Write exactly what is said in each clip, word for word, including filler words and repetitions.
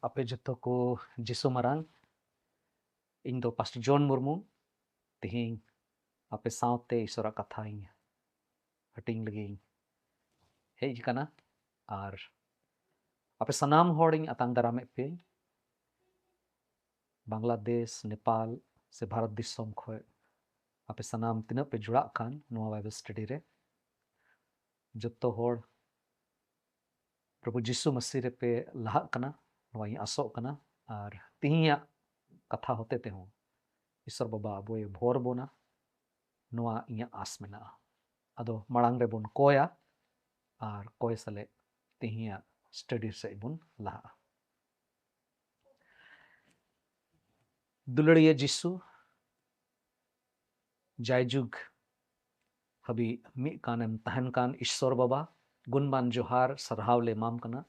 ᱟᱯᱮ ᱡᱚᱛᱚ ᱠᱚ ᱡᱤᱥᱩ ᱢᱟᱨᱟᱝ᱾ ᱤᱧ ᱫᱚ ᱯᱟᱥᱴᱚᱨ ᱡᱚᱱ ᱢᱩᱨᱢᱩ᱾ ᱛᱮᱦᱮᱧ ᱟᱯᱮ ᱥᱟᱶᱛᱮ ᱤᱥᱚᱨᱟᱜ ᱠᱟᱛᱷᱟᱧ ᱦᱟᱹᱴᱤᱧ ᱞᱟᱹᱜᱤᱫ ᱤᱧ ᱦᱮᱡ ᱟᱠᱟᱱᱟ᱾ ᱟᱨ ᱟᱯᱮ ᱥᱟᱱᱟᱢ ᱦᱚᱲᱤᱧ ᱟᱛᱟᱝ ᱫᱟᱨᱟᱢᱮᱫ ᱯᱮᱭᱟᱹᱧ᱾ ᱵᱟᱝᱞᱟᱫᱮᱥ, ᱱᱮᱯᱟᱞ ᱥᱮ ᱵᱷᱟᱨᱚᱛ ᱫᱤᱥᱚᱢ ᱠᱷᱚᱱ ᱟᱯᱮ ᱥᱟᱱᱟᱢ ᱛᱤᱱᱟᱹᱜ ᱯᱮ ᱡᱚᱲᱟᱜ ᱠᱟᱱ ᱱᱚᱣᱟ ᱵᱟᱭᱵᱮᱞ ᱥᱴᱟᱰᱤ ᱨᱮ, ᱡᱚᱛᱚ ᱦᱚᱲ ᱯᱨᱚᱵᱷᱩ ᱡᱤᱥᱩ ᱢᱟᱹᱥᱤ ᱨᱮᱯᱮ ᱞᱟᱦᱟᱜ ᱠᱟᱱᱟ, ᱱᱚᱣᱟᱧ ᱟᱥᱚᱜ ᱠᱟᱱᱟ᱾ ᱟᱨ ᱛᱮᱦᱮᱧᱟᱜ ᱠᱟᱛᱷᱟ ᱦᱚᱛᱮ ᱛᱮᱦᱚᱸ ᱤᱥᱚᱨ ᱵᱟᱵᱟ ᱟᱵᱚᱭ ᱵᱷᱳᱨ ᱵᱚᱱᱟ, ᱱᱚᱣᱟ ᱤᱧᱟᱹᱜ ᱟᱥ ᱢᱮᱱᱟᱜᱼᱟ᱾ ᱟᱫᱚ ᱢᱟᱲᱟᱝ ᱨᱮᱵᱚᱱ ᱠᱚᱭᱟ ᱟᱨ ᱠᱚᱭ ᱥᱟᱞᱮ ᱛᱮᱦᱮᱧᱟᱜ ᱥᱴᱟᱰᱤ ᱥᱮᱫ ᱵᱚᱱ ᱞᱟᱦᱟᱜᱼᱟ᱾ ᱫᱩᱞᱟᱹᱲᱤᱭᱟᱹ ᱡᱤᱥᱩ, ᱡᱟᱭᱡᱩᱜᱽ ᱦᱟᱹᱵᱤᱡ ᱢᱤᱫ ᱠᱟᱱᱮᱢ ᱛᱟᱦᱮᱱ ᱠᱟᱱ ᱤᱥᱥᱚᱨ ᱵᱟᱵᱟ, ᱜᱩᱱᱢᱟᱱ ᱡᱚᱦᱟᱨ ᱥᱟᱨᱦᱟᱣ ᱞᱮ ᱮᱢᱟᱢ ᱠᱟᱱᱟ᱾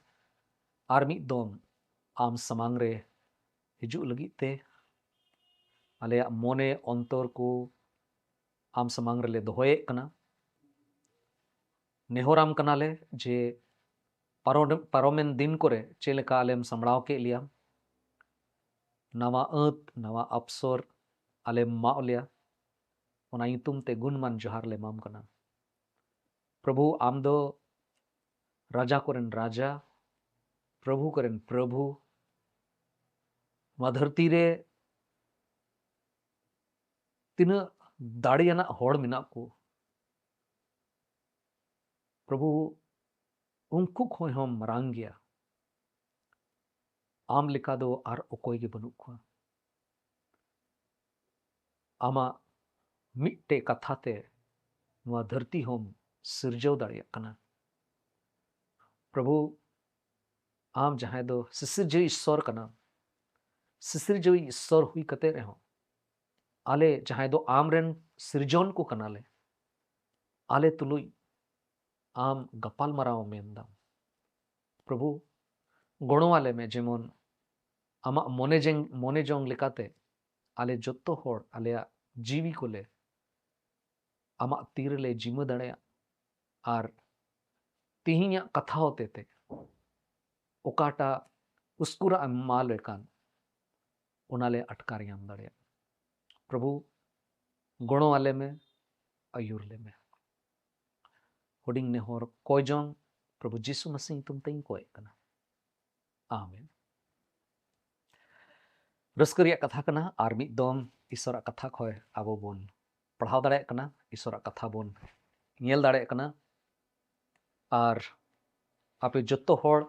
ᱟᱨ ᱢᱤᱫ ᱫᱚᱢ ᱟᱢ ᱥᱟᱢᱟᱝ ᱨᱮ ᱦᱤᱡᱩᱜ ᱞᱟᱹᱜᱤᱫ ᱛᱮ ᱟᱞᱮᱭᱟᱜ ᱢᱚᱱᱮ ᱚᱱᱛᱚᱨ ᱠᱚ ᱟᱢ ᱥᱟᱢᱟᱝ ᱨᱮᱞᱮ ᱫᱚᱦᱚᱭᱮᱫ ᱠᱟᱱᱟ᱾ ᱱᱮᱦᱚᱨᱟᱢ ᱠᱟᱱᱟᱞᱮ ᱡᱮ ᱯᱟᱨᱚᱢ-, ᱯᱟᱨᱚᱢᱮᱱ ᱫᱤᱱ ᱠᱚᱨᱮ ᱪᱮᱫ ᱞᱮᱠᱟ ᱟᱞᱮᱢ ᱥᱟᱢᱵᱲᱟᱣ ᱠᱮᱫ ᱞᱮᱭᱟ, ᱱᱟᱣᱟ ᱟᱹᱛ, ᱱᱟᱣᱟ ᱚᱯᱥᱚᱨ ᱟᱞᱮᱢ ᱮᱢᱟᱜ ᱞᱮᱭᱟ, ᱚᱱᱟ ᱧᱩᱛᱩᱢ ᱛᱮ ᱜᱩᱱᱢᱟᱱ ᱡᱚᱦᱟᱨ ᱞᱮ ᱮᱢᱟᱢ ᱠᱟᱱᱟ᱾ ᱯᱨᱚᱵᱷᱩ, ᱟᱢ ᱫᱚ ᱨᱟᱡᱟ ᱠᱚᱨᱮᱱ ᱨᱟᱡᱟ, ᱯᱨᱚᱵᱷᱩ ᱠᱚᱨᱮᱱ ᱯᱨᱚᱵᱷᱩ᱾ ᱱᱚᱣᱟ ᱫᱷᱟᱹᱨᱛᱤ ᱨᱮ ᱛᱤᱱᱟᱹᱜ ᱫᱟᱲᱮᱭᱟᱱᱟᱜ ᱦᱚᱲ ᱢᱮᱱᱟᱜ ᱠᱚ, ᱯᱨᱚᱵᱷᱩ, ᱩᱱᱠᱩ ᱠᱷᱚᱱ ᱦᱚᱸᱢ ᱢᱟᱨᱟᱝ ᱜᱮᱭᱟ᱾ ᱟᱢ ᱞᱮᱠᱟ ᱫᱚ ᱟᱨ ᱚᱠᱚᱭ ᱜᱮ ᱵᱟᱹᱱᱩᱜ ᱠᱚᱣᱟ᱾ ᱟᱢᱟᱜ ᱢᱤᱫᱴᱮᱡ ᱠᱟᱛᱷᱟ ᱛᱮ ᱱᱚᱣᱟ ᱫᱷᱟᱹᱨᱛᱤ ᱦᱚᱸᱢ ᱥᱤᱨᱡᱟᱹᱣ ᱫᱟᱲᱮᱭᱟᱜ ᱠᱟᱱᱟ᱾ ᱯᱨᱚᱵᱷᱩ, ᱟᱢ ᱡᱟᱦᱟᱸᱭ ᱫᱚ ᱥᱤᱥᱤᱨᱡᱟᱹᱣᱤᱡ ᱤᱥᱥᱚᱨ ᱠᱟᱱᱟᱢ, ᱥᱤᱥᱤᱨᱡᱟᱹᱣᱤᱡ ᱤᱥᱥᱚᱨ ᱦᱩᱭ ᱠᱟᱛᱮ ᱨᱮᱦᱚᱸ ᱟᱞᱮ ᱡᱟᱦᱟᱸᱭ ᱫᱚ ᱟᱢᱨᱮᱱ ᱥᱤᱨᱡᱚᱱ ᱠᱚ ᱠᱟᱱᱟᱞᱮ, ᱟᱞᱮ ᱛᱩᱞᱩᱡ ᱟᱢ ᱜᱟᱯᱟᱞ ᱢᱟᱨᱟᱣ ᱢᱮᱱᱫᱟᱢ᱾ ᱯᱨᱚᱵᱷᱩ, ᱜᱚᱲᱚ ᱟᱞᱮ ᱢᱮ, ᱡᱮᱢᱚᱱ ᱟᱢᱟᱜ ᱢᱚᱱᱮ ᱡᱮᱝ-, ᱢᱚᱱᱮ ᱡᱚᱝ ᱞᱮᱠᱟᱛᱮ ᱟᱞᱮ ᱡᱚᱛᱚ ᱦᱚᱲ ᱟᱞᱮᱭᱟᱜ ᱡᱤᱣᱤ ᱠᱚᱞᱮ ᱟᱢᱟᱜ ᱛᱤ ᱨᱮᱞᱮ ᱡᱤᱢᱟᱹ ᱫᱟᱲᱮᱭᱟᱜ᱾ ᱟᱨ ᱛᱤᱦᱤᱧᱟᱜ ᱠᱟᱛᱷᱟ ᱦᱚᱛᱮ ᱛᱮ ᱚᱠᱟᱴᱟᱜ ᱩᱥᱠᱩᱨᱟᱜ ᱮᱢ ᱮᱢᱟ ᱞᱮ ᱠᱟᱱ, ᱚᱱᱟ ᱞᱮ ᱟᱴᱠᱟᱨ ᱧᱟᱢ ᱫᱟᱲᱮᱭᱟᱜ᱾ ᱯᱨᱚᱵᱷᱩ, ᱜᱚᱲᱚ ᱟᱞᱮ ᱢᱮ, ᱟᱹᱭᱩᱨ ᱞᱮ ᱢᱮ᱾ ᱦᱩᱰᱤᱧ ᱱᱮᱦᱚᱨ ᱠᱚᱭ ᱡᱚᱝ ᱯᱨᱚᱵᱷᱩ ᱡᱤᱥᱩ ᱢᱟᱥᱤ ᱧᱩᱛᱩᱢ ᱛᱮᱧ ᱠᱚᱭᱮᱫ ᱠᱟᱱᱟ᱾ ᱟᱢᱮᱱ᱾ ᱨᱟᱹᱥᱠᱟᱹ ᱨᱮᱭᱟᱜ ᱠᱟᱛᱷᱟ ᱠᱟᱱᱟ, ᱟᱨ ᱢᱤᱫ ᱫᱚᱢ ᱤᱥᱚᱨᱟᱜ ᱠᱟᱛᱷᱟ ᱠᱷᱚᱱ ᱟᱵᱚ ᱵᱚᱱ ᱯᱟᱲᱦᱟᱣ ᱫᱟᱲᱮᱭᱟᱜ ᱠᱟᱱᱟ, ᱤᱥᱚᱨᱟᱜ ᱠᱟᱛᱷᱟ ᱵᱚᱱ ᱧᱮᱞ ᱫᱟᱲᱮᱭᱟᱜ ᱠᱟᱱᱟ᱾ ᱟᱨ ᱟᱯᱮ ᱡᱚᱛᱚ ᱦᱚᱲ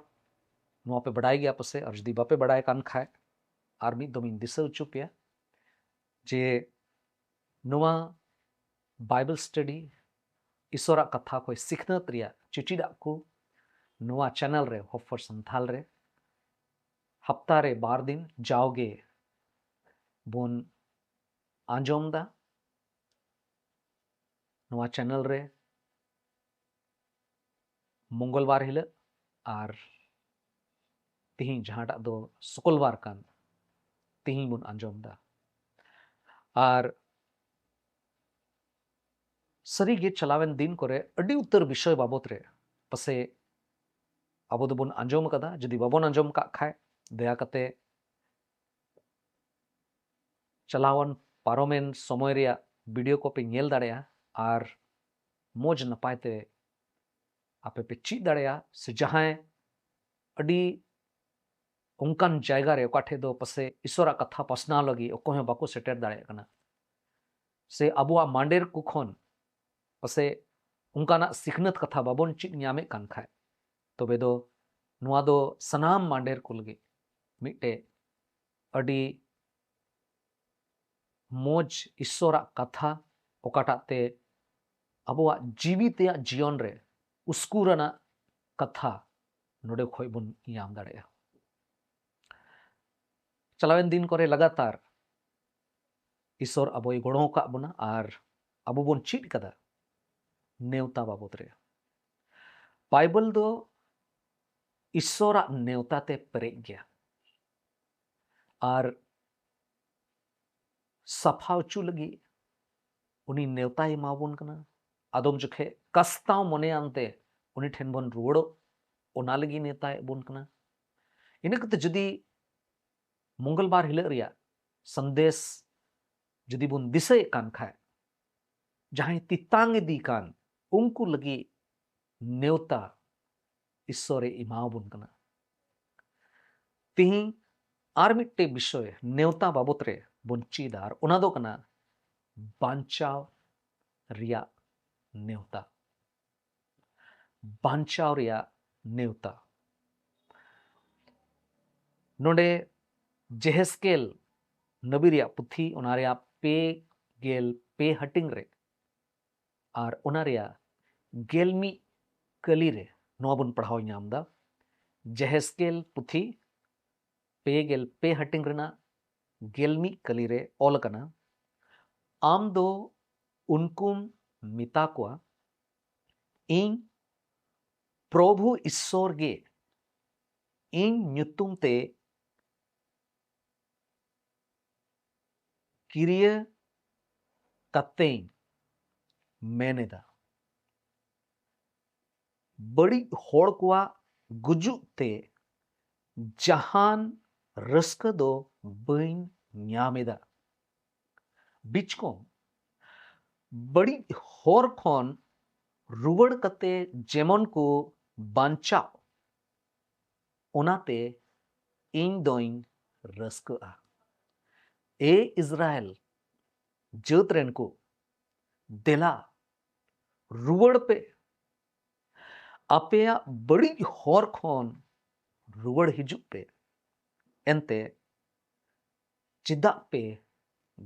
ᱱᱚᱣᱟ ᱯᱮ ᱵᱟᱰᱟᱭ ᱜᱮᱭᱟ ᱯᱟᱥᱮ, ᱟᱨ ᱡᱩᱫᱤ ᱵᱟᱯᱮ ᱵᱟᱰᱟᱭ ᱠᱟᱱ ᱠᱷᱟᱡ, ᱟᱨ ᱢᱤᱫ ᱫᱚᱢ ᱤᱧ ᱫᱤᱥᱟᱹ ᱦᱚᱪᱚ ᱯᱮᱭᱟ ᱡᱮ ᱱᱚᱣᱟ ᱵᱟᱭᱵᱮᱞ ᱥᱴᱟᱰᱤ, ᱤᱥᱚᱨᱟᱜ ᱠᱟᱛᱷᱟ ᱠᱷᱚᱱ ᱥᱤᱠᱷᱱᱟᱹᱛ ᱨᱮᱭᱟᱜ ᱪᱤᱴᱤᱰᱟᱜ ᱠᱚ ᱱᱚᱣᱟ ᱪᱮᱱᱮᱞ ᱨᱮ, Hope for Santhal ᱨᱮ ᱦᱟᱯᱛᱟ ᱨᱮ ᱵᱟᱨ ᱫᱤᱱ ᱡᱟᱣᱜᱮ ᱵᱚᱱ ᱟᱸᱡᱚᱢ ᱫᱟ᱾ ᱱᱚᱣᱟ ᱪᱮᱱᱮᱞ ᱨᱮ ᱢᱚᱝᱜᱚᱞᱵᱟᱨ ᱦᱤᱞᱳᱜ ᱟᱨ ᱛᱤᱦᱤᱧ ᱡᱟᱦᱟᱸᱴᱟᱜ ᱫᱚ ᱥᱩᱠᱚᱞᱵᱟᱨ ᱠᱟᱱ, ᱛᱤᱦᱤᱧ ᱵᱚᱱ ᱟᱸᱡᱚᱢ ᱫᱟ᱾ ᱟᱨ ᱥᱟᱹᱨᱤᱜᱮ ᱪᱟᱞᱟᱣᱮᱱ ᱫᱤᱱ ᱠᱚᱨᱮ ᱟᱹᱰᱤ ᱩᱛᱟᱹᱨ ᱵᱤᱥᱚᱭ ᱵᱟᱵᱚᱛ ᱨᱮ ᱯᱟᱥᱮ ᱟᱵᱚ ᱫᱚᱵᱚᱱ ᱟᱸᱡᱚᱢ ᱟᱠᱟᱫᱟ᱾ ᱡᱩᱫᱤ ᱵᱟᱵᱚᱱ ᱟᱸᱡᱚᱢ ᱠᱟᱜ ᱠᱷᱟᱡ, ᱫᱟᱭᱟ ᱠᱟᱛᱮ ᱪᱟᱞᱟᱣᱮᱱ ᱯᱟᱨᱚᱢᱮᱱ ᱥᱚᱢᱚᱭ ᱨᱮᱭᱟᱜ ᱵᱷᱤᱰᱤᱭᱳ ᱠᱚᱯᱮ ᱧᱮᱞ ᱫᱟᱲᱮᱭᱟᱜᱼᱟ ᱟᱨ ᱢᱚᱡᱽ ᱱᱟᱯᱟᱭ ᱛᱮ ᱟᱯᱮ ᱯᱮ ᱪᱮᱫ ᱫᱟᱲᱮᱭᱟᱜᱼᱟ᱾ ᱥᱮ ᱡᱟᱦᱟᱸᱭ ᱟᱹᱰᱤ ᱚᱱᱠᱟᱱ ᱡᱟᱭᱜᱟ ᱨᱮ ᱚᱠᱟ ᱴᱷᱮᱡ ᱫᱚ ᱯᱟᱥᱮ ᱤᱥᱚᱨᱟᱜ ᱠᱟᱛᱷᱟ ᱯᱟᱥᱱᱟᱣ ᱞᱟᱹᱜᱤᱫ ᱚᱠᱚᱭ ᱦᱚᱸ ᱵᱟᱠᱚ ᱥᱮᱴᱮᱨ ᱫᱟᱲᱮᱭᱟᱜ ᱠᱟᱱᱟ, ᱥᱮ ᱟᱵᱚᱣᱟᱜ ᱢᱟᱸᱰᱮᱨ ᱠᱚ ᱠᱷᱚᱱ ᱯᱟᱥᱮ ᱚᱱᱠᱟᱱᱟᱜ ᱥᱤᱠᱷᱱᱟᱹᱛ ᱠᱟᱛᱷᱟ ᱵᱟᱵᱚᱱ ᱪᱮᱫ ᱧᱟᱢᱮᱫ ᱠᱟᱱ ᱠᱷᱟᱡ, ᱛᱚᱵᱮ ᱫᱚ ᱱᱚᱣᱟ ᱫᱚ ᱥᱟᱱᱟᱢ ᱢᱟᱸᱰᱮᱨ ᱠᱚ ᱞᱟᱹᱜᱤᱫ ᱢᱤᱫᱴᱮᱡ ᱟᱹᱰᱤ ᱢᱚᱡᱽ ᱤᱥᱚᱨᱟᱜ ᱠᱟᱛᱷᱟ, ᱚᱠᱟᱴᱟᱜ ᱛᱮ ᱟᱵᱚᱣᱟᱜ ᱡᱤᱣᱤ ᱛᱮᱭᱟᱜ ᱡᱤᱭᱚᱱ ᱨᱮ ᱩᱥᱠᱩᱨ ᱟᱱᱟᱜ ᱠᱟᱛᱷᱟ ᱱᱚᱰᱮ ᱠᱷᱚᱡ ᱵᱚᱱ ᱧᱟᱢ ᱫᱟᱲᱮᱭᱟᱜᱼᱟ᱾ ᱪᱟᱞᱟᱣᱮᱱ ᱫᱤᱱ ᱠᱚᱨᱮ ᱞᱟᱜᱟᱛᱟᱨ ᱤᱥᱚᱨ ᱟᱵᱚᱭ ᱜᱚᱲᱚ ᱟᱠᱟᱫ ᱵᱚᱱᱟ ᱟᱨ ᱟᱵᱚ ᱵᱚᱱ ᱪᱮᱫ ᱠᱟᱫᱟ ᱱᱮᱣᱛᱟ ᱵᱟᱵᱚᱛ ᱨᱮ᱾ ᱵᱟᱭᱵᱮᱞ ᱫᱚ ᱤᱥᱚᱨᱟᱜ ᱱᱮᱣᱛᱟ ᱛᱮ ᱯᱮᱨᱮᱡ ᱜᱮᱭᱟ᱾ ᱟᱨ ᱥᱟᱯᱷᱟ ᱦᱚᱪᱚ ᱞᱟᱹᱜᱤᱫ ᱩᱱᱤ ᱱᱮᱣᱛᱟᱭ ᱮᱢᱟᱵᱚᱱ ᱠᱟᱱᱟ᱾ ᱟᱫᱚᱢ ᱡᱚᱠᱷᱮᱡ ᱠᱟᱥᱛᱟᱣ ᱢᱚᱱᱮᱭᱟᱱ ᱛᱮ ᱩᱱᱤ ᱴᱷᱮᱱ ᱵᱚᱱ ᱨᱩᱣᱟᱹᱲᱚᱜ, ᱚᱱᱟ ᱞᱟᱹᱜᱤᱫ ᱱᱮᱣᱛᱟᱭᱮᱫ ᱵᱚᱱ ᱠᱟᱱᱟ᱾ ᱤᱱᱟᱹ ᱠᱟᱛᱮ ᱡᱩᱫᱤ ᱢᱚᱝᱜᱚᱞᱵᱟᱨ ᱦᱤᱞᱳᱜ ᱨᱮᱭᱟᱜ ᱥᱟᱸᱫᱮᱥ ᱡᱩᱫᱤ ᱵᱚᱱ ᱫᱤᱥᱟᱹᱭᱮᱫ ᱠᱟᱱ ᱠᱷᱟᱡ, ᱡᱟᱦᱟᱸᱭ ᱛᱮᱛᱟᱝ ᱤᱫᱤ ᱠᱟᱱ ᱩᱱᱠᱩ ᱞᱟᱹᱜᱤᱫ ᱱᱮᱣᱛᱟ ᱤᱥᱥᱚᱨᱮ ᱮᱢᱟᱣᱟᱵᱚᱱ ᱠᱟᱱᱟ᱾ ᱛᱤᱦᱤᱧ ᱟᱨ ᱢᱤᱫᱴᱮᱡ ᱵᱤᱥᱚᱭ ᱱᱮᱣᱛᱟ ᱵᱟᱵᱚᱛ ᱨᱮ ᱵᱚᱱ ᱪᱮᱫᱟ, ᱟᱨ ᱚᱱᱟ ᱫᱚ ᱠᱟᱱᱟ ᱵᱟᱧᱪᱟᱣ ᱨᱮᱭᱟᱜ ᱱᱮᱣᱛᱟ᱾ ᱵᱟᱧᱪᱟᱣ ᱨᱮᱭᱟᱜ ᱱᱮᱣᱛᱟ᱾ ᱱᱚᱰᱮ ᱡᱮᱦᱮᱥᱠᱮᱞ ᱱᱚᱵᱤ ᱨᱮᱭᱟᱜ ᱯᱩᱛᱷᱤ, ᱚᱱᱟ ᱨᱮᱭᱟᱜ ᱯᱮ ᱜᱮᱞ ᱯᱮ ᱦᱟᱹᱴᱤᱧ ᱨᱮ ᱟᱨ ᱚᱱᱟ ᱨᱮᱭᱟᱜ ᱜᱮᱞ ᱢᱤᱫ ᱠᱟᱹᱞᱤ ᱨᱮ ᱱᱚᱣᱟ ᱵᱚᱱ ᱯᱟᱲᱦᱟᱣ ᱧᱟᱢ ᱮᱫᱟ᱾ ᱡᱮᱦᱮᱥᱠᱮᱞ ᱯᱩᱛᱷᱤ ᱯᱮ ᱜᱮᱞ ᱯᱮ ᱦᱟᱹᱴᱤᱧ ᱨᱮᱱᱟᱜ ᱜᱮᱞ ᱢᱤᱫ ᱠᱟᱹᱞᱤ ᱨᱮ ᱚᱞ ᱟᱠᱟᱱᱟ, "ᱟᱢ ᱫᱚ ᱩᱱᱠᱩᱢ ᱢᱮᱛᱟ ᱠᱚᱣᱟ, 'ᱤᱧ ᱯᱨᱚᱵᱷᱩ ᱤᱥᱥᱚᱨ ᱜᱮ ᱤᱧ ᱧᱩᱛᱩᱢ ᱛᱮ ᱠᱤᱨᱤᱭᱟᱹ ᱠᱟᱛᱮᱧ ᱢᱮᱱ ᱮᱫᱟ, ᱵᱟᱹᱲᱤᱡ ᱦᱚᱲ ᱠᱚᱣᱟᱜ ᱜᱩᱡᱩᱜ ᱛᱮ ᱡᱟᱦᱟᱱ ᱨᱟᱹᱥᱠᱟᱹ ᱫᱚ ᱵᱟᱹᱧ ᱧᱟᱢ ᱮᱫᱟ᱾ ᱵᱤᱪᱠᱚᱢ ᱵᱟᱹᱲᱤᱡ ᱦᱚᱨ ᱠᱷᱚᱱ ᱨᱩᱣᱟᱹᱲ ᱠᱟᱛᱮ ᱡᱮᱢᱚᱱ ᱠᱚ ᱵᱟᱧᱪᱟᱜ, ᱚᱱᱟᱛᱮ ᱤᱧ ᱫᱚᱧ ᱨᱟᱹᱥᱠᱟᱹᱜᱼᱟ᱾ ᱮ ᱤᱥᱨᱟᱭᱮᱞ ᱡᱟᱹᱛ ᱨᱮᱱ ᱠᱚ, ᱫᱮᱞᱟ, ᱨᱩᱣᱟᱹᱲ ᱯᱮ, ᱟᱯᱮᱭᱟᱜ ᱵᱟᱹᱲᱤᱡ ᱦᱚᱨ ᱠᱷᱚᱱ ᱨᱩᱣᱟᱹᱲ ᱦᱤᱡᱩᱜ ᱯᱮ᱾ ᱮᱱᱛᱮ ᱪᱮᱫᱟᱜ ᱯᱮ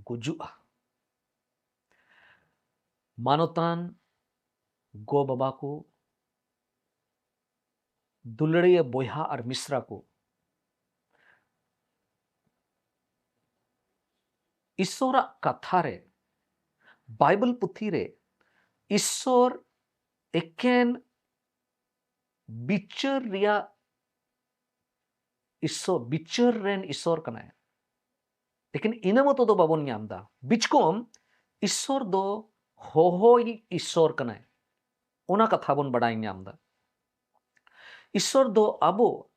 ᱜᱩᱡᱩᱜᱼᱟ?" ᱢᱟᱱᱚᱛᱟᱱ ᱜᱚ ᱵᱟᱵᱟ ᱠᱚ, ᱫᱩᱞᱟᱹᱲᱤᱭᱟᱹ ᱵᱚᱭᱦᱟ ᱟᱨ ᱢᱤᱥᱨᱟ ᱠᱚ, ᱤᱥᱥᱚᱨᱟᱜ ᱠᱟᱛᱷᱟ ᱨᱮ, ᱵᱟᱭᱵᱮᱞ ᱯᱩᱛᱷᱤ ᱨᱮ ᱤᱥᱥᱚᱨ ᱮᱠᱮᱱ ᱵᱤᱪᱟᱹᱨ ᱨᱮᱭᱟᱜ ᱤᱥᱥᱚᱨ, ᱵᱤᱪᱟᱹᱨ ᱨᱮᱱ ᱤᱥᱥᱚᱨ ᱠᱟᱱᱟᱭ᱾ ᱞᱮᱠᱤᱱ ᱤᱱᱟᱹ ᱢᱚᱛᱚ ᱫᱚ ᱵᱟᱵᱚᱱ ᱧᱟᱢ ᱮᱫᱟ᱾ ᱵᱤᱪᱠᱚᱢ ᱤᱥᱥᱚᱨ ᱫᱚ ᱦᱚᱦᱚᱭᱤᱡ ᱤᱥᱥᱚᱨ ᱠᱟᱱᱟᱭ, ᱚᱱᱟ ᱠᱟᱛᱷᱟ ᱵᱚᱱ ᱵᱟᱰᱟᱭ ᱧᱟᱢ ᱮᱫᱟ᱾ ᱤᱥᱥᱚᱨ ᱫᱚ ᱟᱵᱚ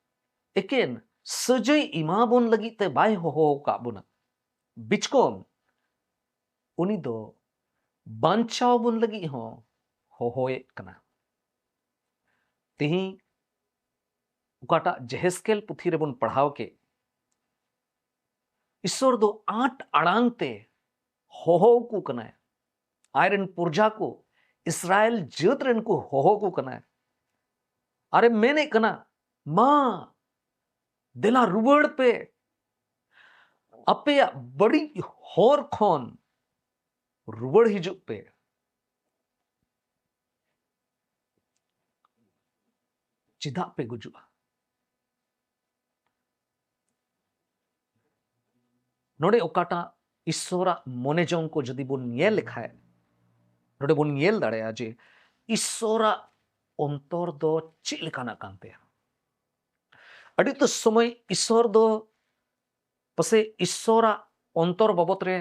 ᱮᱠᱮᱱ ᱥᱟᱹᱡᱟᱹᱭ ᱮᱢᱟ ᱵᱚᱱ ᱞᱟᱹᱜᱤᱫ ᱛᱮ ᱵᱟᱭ ᱦᱚᱦᱚ ᱟᱠᱟᱫ ᱵᱚᱱᱟ, ᱵᱤᱪᱠᱚᱢ ᱩᱱᱤ ᱫᱚ ᱵᱟᱧᱪᱟᱣ ᱵᱚᱱ ᱞᱟᱹᱜᱤᱫ ᱦᱚᱸ ᱦᱚᱦᱚᱭᱮᱫ ᱠᱟᱱᱟ᱾ ᱛᱮᱦᱮᱧ ᱚᱠᱟᱴᱟᱜ ᱡᱮᱦᱮᱥᱠᱮᱞ ᱯᱩᱛᱷᱤ ᱨᱮᱵᱚᱱ ᱯᱟᱲᱦᱟᱣ ᱠᱮᱫ, ᱤᱥᱥᱚᱨ ᱫᱚ ᱟᱸᱴ ᱟᱲᱟᱝ ᱛᱮ ᱦᱚᱦᱚ ᱟᱠᱚ ᱠᱟᱱᱟᱭ᱾ ᱟᱡ ᱨᱮᱱ ᱯᱨᱚᱡᱟ ᱠᱚ, ᱤᱥᱨᱟᱭᱮᱞ ᱡᱟᱹᱛ ᱨᱮᱱ ᱠᱚ ᱦᱚᱦᱚ ᱟᱠᱚ ᱠᱟᱱᱟᱭ᱾ ᱟᱨᱮ ᱢᱮᱱᱮᱫ ᱠᱟᱱᱟ, ᱢᱟ, ᱫᱮᱞᱟ ᱨᱩᱣᱟᱹᱲ ᱯᱮ, ᱟᱯᱮᱭᱟᱜ ᱵᱟᱹᱲᱤᱡ ᱦᱚᱨ ᱠᱷᱚᱱ ᱨᱩᱣᱟᱹᱲ ᱦᱤᱡᱩᱜ ᱯᱮ᱾ ᱪᱮᱫᱟᱜ ᱯᱮ ᱜᱩᱡᱩᱜᱼᱟ? ᱱᱚᱰᱮ ᱚᱠᱟᱴᱟᱜ ᱤᱥᱥᱚᱨᱟᱜ ᱢᱚᱱᱮ ᱡᱚᱝ ᱠᱚ ᱡᱩᱫᱤ ᱵᱚᱱ ᱧᱮᱞ ᱞᱮᱠᱷᱟᱡ, ᱱᱚᱰᱮ ᱵᱚᱱ ᱧᱮᱞ ᱫᱟᱲᱮᱭᱟᱜᱼᱟ ᱡᱮ ᱤᱥᱥᱚᱨᱟᱜ ᱚᱱᱛᱚᱨ ᱫᱚ ᱪᱮᱫ ᱞᱮᱠᱟᱱᱟᱜ ᱠᱟᱱ ᱛᱟᱭᱟ᱾ ᱟᱹᱰᱤ ᱩᱛᱟᱹᱨ ᱥᱚᱢᱚᱭ ᱤᱥᱥᱚᱨ ᱫᱚ ᱯᱟᱥᱮ ᱤᱥᱥᱚᱨᱟᱜ ᱚᱱᱛᱚᱨ ᱵᱟᱵᱚᱛ ᱨᱮ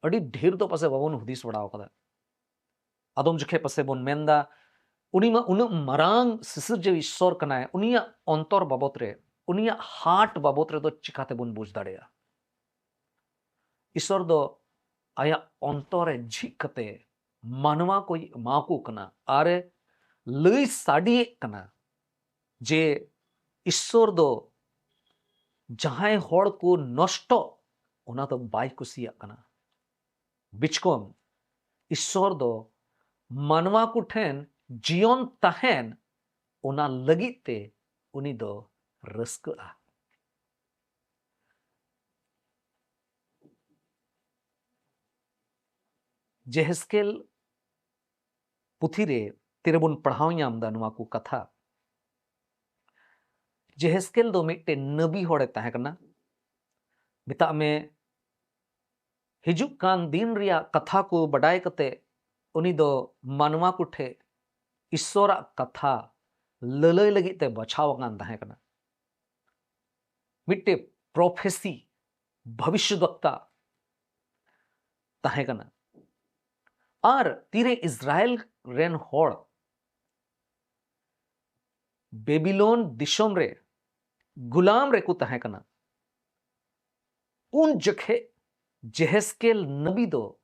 ᱟᱹᱰᱤ ᱰᱷᱮᱨ ᱫᱚ ᱯᱟᱥᱮ ᱵᱟᱵᱚᱱ ᱦᱩᱫᱤᱥ ᱵᱟᱲᱟ ᱟᱠᱟᱫᱟ᱾ ᱟᱫᱚᱢ ᱡᱚᱠᱷᱮᱡ ᱯᱟᱥᱮ ᱵᱚᱱ ᱢᱮᱱᱫᱟ, ᱩᱱᱤ ᱢᱟ ᱩᱱᱟᱹᱜ ᱢᱟᱨᱟᱝ ᱥᱤᱥᱤᱨᱡᱟᱹᱣ ᱤᱥᱥᱚᱨ ᱠᱟᱱᱟᱭ, ᱩᱱᱤᱭᱟᱜ ᱚᱱᱛᱚᱨ ᱵᱟᱵᱚᱛ ᱨᱮ, ᱩᱱᱤᱭᱟᱜ ᱦᱟᱨᱴ ᱵᱟᱵᱚᱛ ᱨᱮᱫᱚ ᱪᱤᱠᱟᱛᱮᱵᱚᱱ ᱵᱩᱡᱽ ᱫᱟᱲᱮᱭᱟᱜᱼᱟ? ᱤᱥᱥᱚᱨ ᱫᱚ ᱟᱭᱟᱜ ᱚᱱᱛᱚᱨ ᱨᱮ ᱡᱷᱤᱡ ᱠᱟᱛᱮ ᱢᱟᱱᱣᱟ ᱠᱚᱭ ᱮᱢᱟᱣᱟᱠᱚ ᱠᱟᱱᱟ ᱟᱨᱮ ᱞᱟᱹᱭ ᱥᱟᱰᱮᱭᱮᱫ ᱠᱟᱱᱟ ᱡᱮ ᱤᱥᱥᱚᱨ ᱫᱚ ᱡᱟᱦᱟᱸᱭ ᱦᱚᱲ ᱠᱚ ᱱᱚᱥᱴᱚᱜ, ᱚᱱᱟ ᱫᱚ ᱵᱟᱭ ᱠᱩᱥᱤᱭᱟᱜ ᱠᱟᱱᱟ᱾ ᱵᱤᱪᱠᱚᱢ ᱤᱥᱥᱚᱨ ᱫᱚ ᱢᱟᱱᱣᱟ ᱠᱚᱴᱷᱮᱱ ᱡᱤᱭᱚᱱ ᱛᱟᱦᱮᱱ, ᱚᱱᱟ ᱞᱟᱹᱜᱤᱫ ᱛᱮ ᱩᱱᱤ ᱫᱚ ᱨᱟᱹᱥᱠᱟᱹᱜᱼᱟ᱾ ᱡᱮᱦᱮᱥᱠᱮᱞ ᱯᱩᱛᱷᱤ ᱨᱮ ᱛᱤᱨᱮᱵᱚᱱ ᱯᱟᱲᱦᱟᱣ ᱧᱟᱢ ᱮᱫᱟ ᱱᱚᱣᱟ ᱠᱚ ᱠᱟᱛᱷᱟ᱾ ᱡᱮᱦᱮᱥᱠᱮᱞ ᱫᱚ ᱢᱤᱫᱴᱮᱱ ᱱᱟᱵᱤ ᱦᱚᱲᱮ ᱛᱟᱦᱮᱸ ᱠᱟᱱᱟ᱾ ᱢᱮᱛᱟᱜ ᱢᱮ, ᱦᱤᱡᱩᱜ ᱠᱟᱱ ᱫᱤᱱ ᱨᱮᱭᱟᱜ ᱠᱟᱛᱷᱟ ᱠᱚ ᱵᱟᱰᱟᱭ ᱠᱟᱛᱮ ᱩᱱᱤ ᱫᱚ ᱢᱟᱱᱣᱟ ᱠᱚᱴᱷᱮᱱ ᱤᱥᱥᱚᱨᱟᱜ ᱠᱟᱛᱷᱟ ᱞᱟᱹᱞᱟᱹᱭ ᱞᱟᱹᱜᱤᱫ ᱛᱮ ᱵᱟᱪᱷᱟᱣ ᱟᱠᱟᱱ ᱛᱟᱦᱮᱸ ᱠᱟᱱᱟ᱾ ᱢᱤᱫᱴᱮᱱ ᱯᱨᱚᱯᱷᱮᱥᱤ, ᱵᱷᱚᱵᱤᱥᱥᱚᱵᱟᱠᱛᱟ ᱛᱟᱦᱮᱸ ᱠᱟᱱᱟ᱾ ᱟᱨ ᱛᱤᱨᱮ ᱤᱥᱨᱟᱭᱮᱞ ᱨᱮᱱ ᱦᱚᱲ ᱵᱮᱵᱤᱞᱚᱱ ᱫᱤᱥᱚᱢ ᱨᱮ ᱜᱩᱞᱟᱢ ᱨᱮᱠᱚ ᱛᱟᱦᱮᱸ ᱠᱟᱱᱟ᱾ ᱩᱱ ᱡᱚᱠᱷᱮᱡ ᱡᱮᱦᱮᱥᱠᱮᱞ ᱱᱟᱵᱤ ᱫᱚ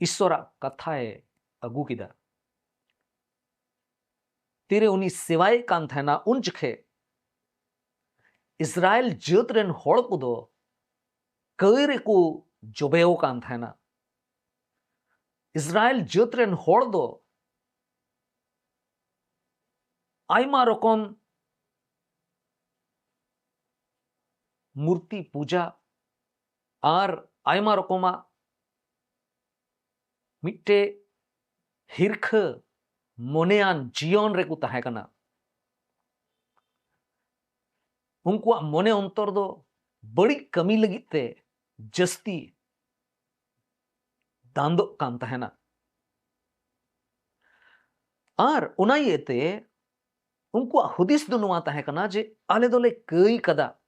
ᱤᱥᱚᱨᱟᱜ ᱠᱟᱛᱷᱟᱭ ᱟᱹᱜᱩ ᱠᱮᱫᱟ᱾ ᱛᱤᱨᱮ ᱩᱱᱤ ᱥᱮᱵᱟᱭᱮᱫ ᱠᱟᱱ ᱛᱟᱦᱮᱱᱟ, ᱩᱱ ᱡᱚᱠᱷᱮᱡ ᱤᱥᱨᱟᱭᱮᱞ ᱡᱟᱹᱛ ᱨᱮᱱ ᱦᱚᱲ ᱠᱚᱫᱚ ᱠᱟᱹᱭ ᱨᱮᱠᱚ ᱡᱚᱵᱮᱣ ᱠᱟᱱ ᱛᱟᱦᱮᱱᱟ᱾ ᱤᱥᱨᱟᱭᱮᱞ ᱡᱟᱹᱛ ᱨᱮᱱ ᱦᱚᱲ ᱫᱚ ᱟᱭᱢᱟ ᱨᱚᱠᱚᱢ ᱢᱩᱨᱛᱤ ᱯᱩᱡᱟ ᱟᱨ ᱟᱭᱢᱟ ᱨᱚᱠᱚᱢᱟᱜ ᱢᱤᱫᱴᱮᱡ ᱦᱤᱨᱠᱷᱟᱹ ᱢᱚᱱᱮᱭᱟᱱ ᱡᱤᱭᱚᱱ ᱨᱮᱠᱚ ᱛᱟᱦᱮᱸ ᱠᱟᱱᱟ᱾ ᱩᱱᱠᱩᱣᱟᱜ ᱢᱚᱱᱮ ᱚᱱᱛᱚᱨ ᱫᱚ ᱵᱟᱹᱲᱤᱡ ᱠᱟᱹᱢᱤ ᱞᱟᱹᱜᱤᱫ ᱛᱮ ᱡᱟᱹᱥᱛᱤ ᱫᱟᱱᱫᱚᱜ ᱠᱟᱱ ᱛᱟᱦᱮᱱᱟ᱾ ᱟᱨ ᱚᱱᱟ ᱤᱭᱟᱹᱛᱮ ᱩᱱᱠᱩᱣᱟᱜ ᱦᱩᱫᱤᱥ ᱫᱚ ᱱᱚᱣᱟ ᱛᱟᱦᱮᱸ ᱠᱟᱱᱟ ᱡᱮ ᱟᱞᱮ ᱫᱚᱞᱮ ᱠᱟᱹᱭ ᱠᱟᱫᱟ,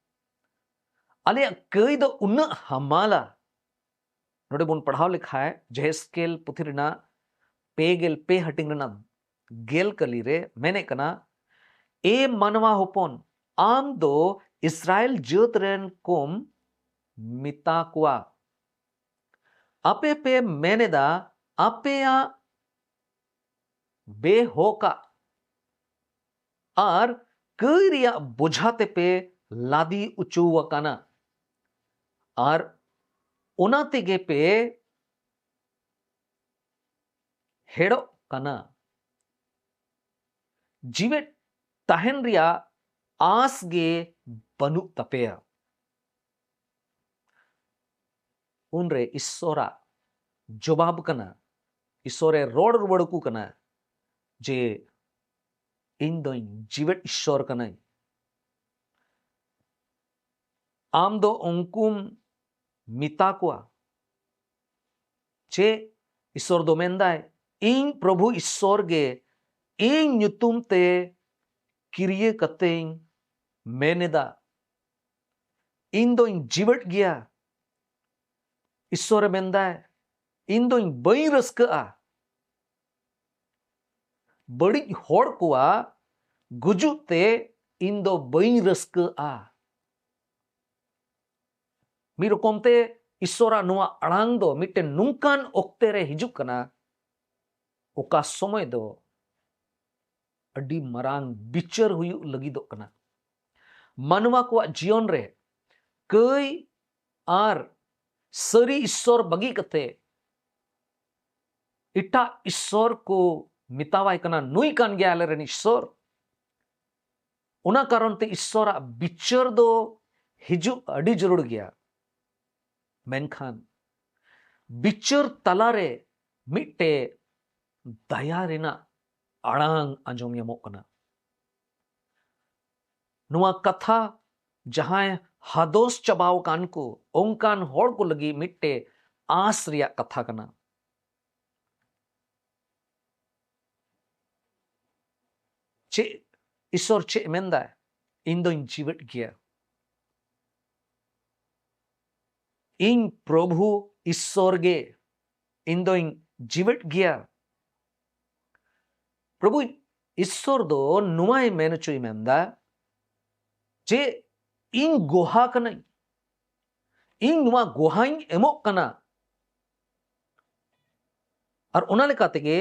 ᱟᱞᱮᱭᱟᱜ ᱠᱟᱹᱭ ᱫᱚ ᱩᱱᱟᱹᱜ ᱦᱟᱢᱟᱞᱟ᱾ ᱱᱚᱰᱮ ᱵᱚᱱ ᱯᱟᱲᱦᱟᱣ ᱞᱮᱠᱷᱟᱡ ᱡᱮᱦᱮᱥᱠᱮᱞ ᱯᱩᱛᱷᱤ ᱨᱮᱱᱟᱜ ᱯᱮ ᱜᱮᱞ ᱯᱮ ᱦᱟᱹᱴᱤᱧ ᱨᱮᱱᱟᱜ ᱜᱮᱞ ᱠᱟᱹᱞᱤ ᱨᱮ ᱢᱮᱱᱮᱫ ᱠᱟᱱᱟ, ᱮ ᱢᱟᱱᱣᱟ ᱦᱚᱯᱚᱱ, ᱟᱢ ᱫᱚ ᱤᱥᱨᱟᱭᱮᱞ ᱡᱟᱹᱛ ᱨᱮᱱ ᱠᱚᱢ ᱢᱮᱛᱟ ᱠᱚᱣᱟ, ᱟᱯᱮ ᱯᱮ ᱢᱮᱱ ᱮᱫᱟ ᱟᱯᱮᱭᱟᱜ ᱵᱮᱦᱚᱠᱟᱜ ᱟᱨ ᱠᱟᱹᱭ ᱨᱮᱭᱟᱜ ᱵᱚᱡᱷᱟ ᱛᱮᱯᱮ ᱞᱟᱫᱮ ᱚᱪᱚ ᱟᱠᱟᱱᱟ ᱟᱨ ᱚᱱᱟ ᱛᱮᱜᱮ ᱯᱮ ᱦᱮᱲᱚᱜ ᱠᱟᱱᱟ᱾ ᱡᱤᱣᱮᱫ ᱛᱟᱦᱮᱱ ᱨᱮᱭᱟᱜ ᱟᱸᱥ ᱜᱮ ᱵᱟᱹᱱᱩᱜ ᱛᱟᱯᱮᱭᱟ᱾ ᱩᱱᱨᱮ ᱤᱥᱥᱚᱨᱟᱜ ᱡᱚᱵᱟᱵ ᱠᱟᱱᱟ, ᱤᱥᱥᱚᱨᱮ ᱨᱚᱲ ᱨᱩᱣᱟᱹᱲ ᱟᱠᱚ ᱠᱟᱱᱟ ᱡᱮ, ᱤᱧ ᱫᱚᱧ ᱡᱤᱣᱮᱫ ᱤᱥᱥᱚᱨ ᱠᱟᱹᱱᱟᱹᱧ᱾ ᱟᱢ ᱫᱚ ᱩᱱᱠᱩᱢ ᱢᱮᱛᱟ ᱠᱚᱣᱟ ᱪᱮ? ᱤᱥᱥᱚᱨ ᱫᱚ ᱢᱮᱱᱫᱟᱭ, ᱤᱧ ᱯᱨᱚᱵᱷᱩ ᱤᱥᱥᱚᱨ ᱜᱮ ᱤᱧ ᱧᱩᱛᱩᱢ ᱛᱮ ᱠᱤᱨᱤᱭᱟᱹ ᱠᱟᱛᱮᱧ ᱢᱮᱱ ᱮᱫᱟ, ᱤᱧ ᱫᱚᱧ ᱡᱤᱣᱮᱫ ᱜᱮᱭᱟ᱾ ᱤᱥᱥᱚᱨᱮ ᱢᱮᱱᱫᱟᱭ, ᱤᱧ ᱫᱚᱧ ᱵᱟᱹᱧ ᱨᱟᱹᱥᱠᱟᱹᱜᱼᱟ᱾ ᱵᱟᱹᱲᱤᱡ ᱦᱚᱲ ᱠᱚᱣᱟᱜ ᱜᱩᱡᱩᱜ ᱛᱮ ᱤᱧ ᱫᱚ ᱵᱟᱹᱧ ᱨᱟᱹᱥᱠᱟᱹᱜᱼᱟ᱾ ᱢᱤᱫ ᱨᱚᱠᱚᱢ ᱛᱮ ᱤᱥᱥᱚᱨᱟᱜ ᱱᱚᱣᱟ ᱟᱲᱟᱝ ᱫᱚ ᱢᱤᱫᱴᱮᱱ ᱱᱚᱝᱠᱟᱱ ᱚᱠᱛᱮ ᱨᱮ ᱦᱤᱡᱩᱜ ᱠᱟᱱᱟ, ᱚᱠᱟ ᱥᱚᱢᱚᱭ ᱫᱚ ᱟᱹᱰᱤ ᱢᱟᱨᱟᱝ ᱵᱤᱪᱟᱹᱨ ᱦᱩᱭᱩᱜ ᱞᱟᱹᱜᱤᱫᱚᱜ ᱠᱟᱱᱟ᱾ ᱢᱟᱱᱣᱟ ᱠᱚᱣᱟᱜ ᱡᱤᱭᱚᱱ ᱨᱮ ᱠᱟᱹᱭ ᱟᱨ ᱥᱟᱹᱨᱤ ᱤᱥᱥᱚᱨ ᱵᱟᱹᱜᱤ ᱠᱟᱛᱮ ᱮᱴᱟᱜ ᱤᱥᱥᱚᱨ ᱠᱚ ᱢᱮᱛᱟᱣᱟᱭ ᱠᱟᱱᱟ, "ᱱᱩᱭ ᱠᱟᱱ ᱜᱮᱭᱟ ᱟᱞᱮ ᱨᱮᱱ ᱤᱥᱥᱚᱨ᱾" ᱚᱱᱟ ᱠᱟᱨᱚᱱ ᱛᱮ ᱤᱥᱥᱚᱨᱟᱜ ᱵᱤᱪᱟᱹᱨ ᱫᱚ ᱦᱤᱡᱩᱜ ᱟᱹᱰᱤ ᱡᱟᱹᱨᱩᱲ ᱜᱮᱭᱟ᱾ ᱢᱮᱱᱠᱷᱟᱱ ᱵᱤᱪᱟᱹᱨ ᱛᱟᱞᱟᱨᱮ ᱢᱤᱫᱴᱮᱡ ᱫᱟᱭᱟ ᱨᱮᱱᱟᱜ ᱟᱲᱟᱝ ᱟᱸᱡᱚᱢ ᱧᱟᱢᱚᱜ ᱠᱟᱱᱟ᱾ ᱱᱚᱣᱟ ᱠᱟᱛᱷᱟ ᱡᱟᱦᱟᱸᱭ ᱦᱟᱫᱚᱥ ᱪᱟᱵᱟᱣ ᱟᱠᱟᱱ ᱠᱚ, ᱚᱱᱠᱟᱱ ᱦᱚᱲ ᱠᱚ ᱞᱟᱹᱜᱤᱫ ᱢᱤᱫᱴᱮᱡ ᱟᱸᱥ ᱨᱮᱭᱟᱜ ᱠᱟᱛᱷᱟ ᱠᱟᱱᱟ᱾ ᱪᱮᱫ ᱤᱥᱥᱚᱨ ᱪᱮᱫ ᱢᱮᱱᱫᱟᱭ? "ᱤᱧ ᱫᱚᱧ ᱡᱤᱣᱮᱫ ᱜᱮᱭᱟ, ᱤᱧ ᱯᱨᱚᱵᱷᱩ ᱤᱥᱥᱚᱨ ᱜᱮ, ᱤᱧ ᱫᱚᱧ ᱡᱤᱣᱮᱫ ᱜᱮᱭᱟ᱾" ᱯᱨᱚᱵᱷᱩ ᱤᱥᱥᱚᱨ ᱫᱚ ᱱᱚᱣᱟᱭ ᱢᱮᱱ ᱦᱚᱪᱚᱭ ᱢᱮᱱᱫᱟ ᱡᱮ, "ᱤᱧ ᱜᱚᱦᱟ ᱠᱟᱹᱱᱟᱹᱧ, ᱤᱧ ᱱᱚᱣᱟ ᱜᱚᱦᱟᱧ ᱮᱢᱚᱜ ᱠᱟᱱᱟ᱾" ᱟᱨ ᱚᱱᱟ ᱞᱮᱠᱟ ᱛᱮᱜᱮ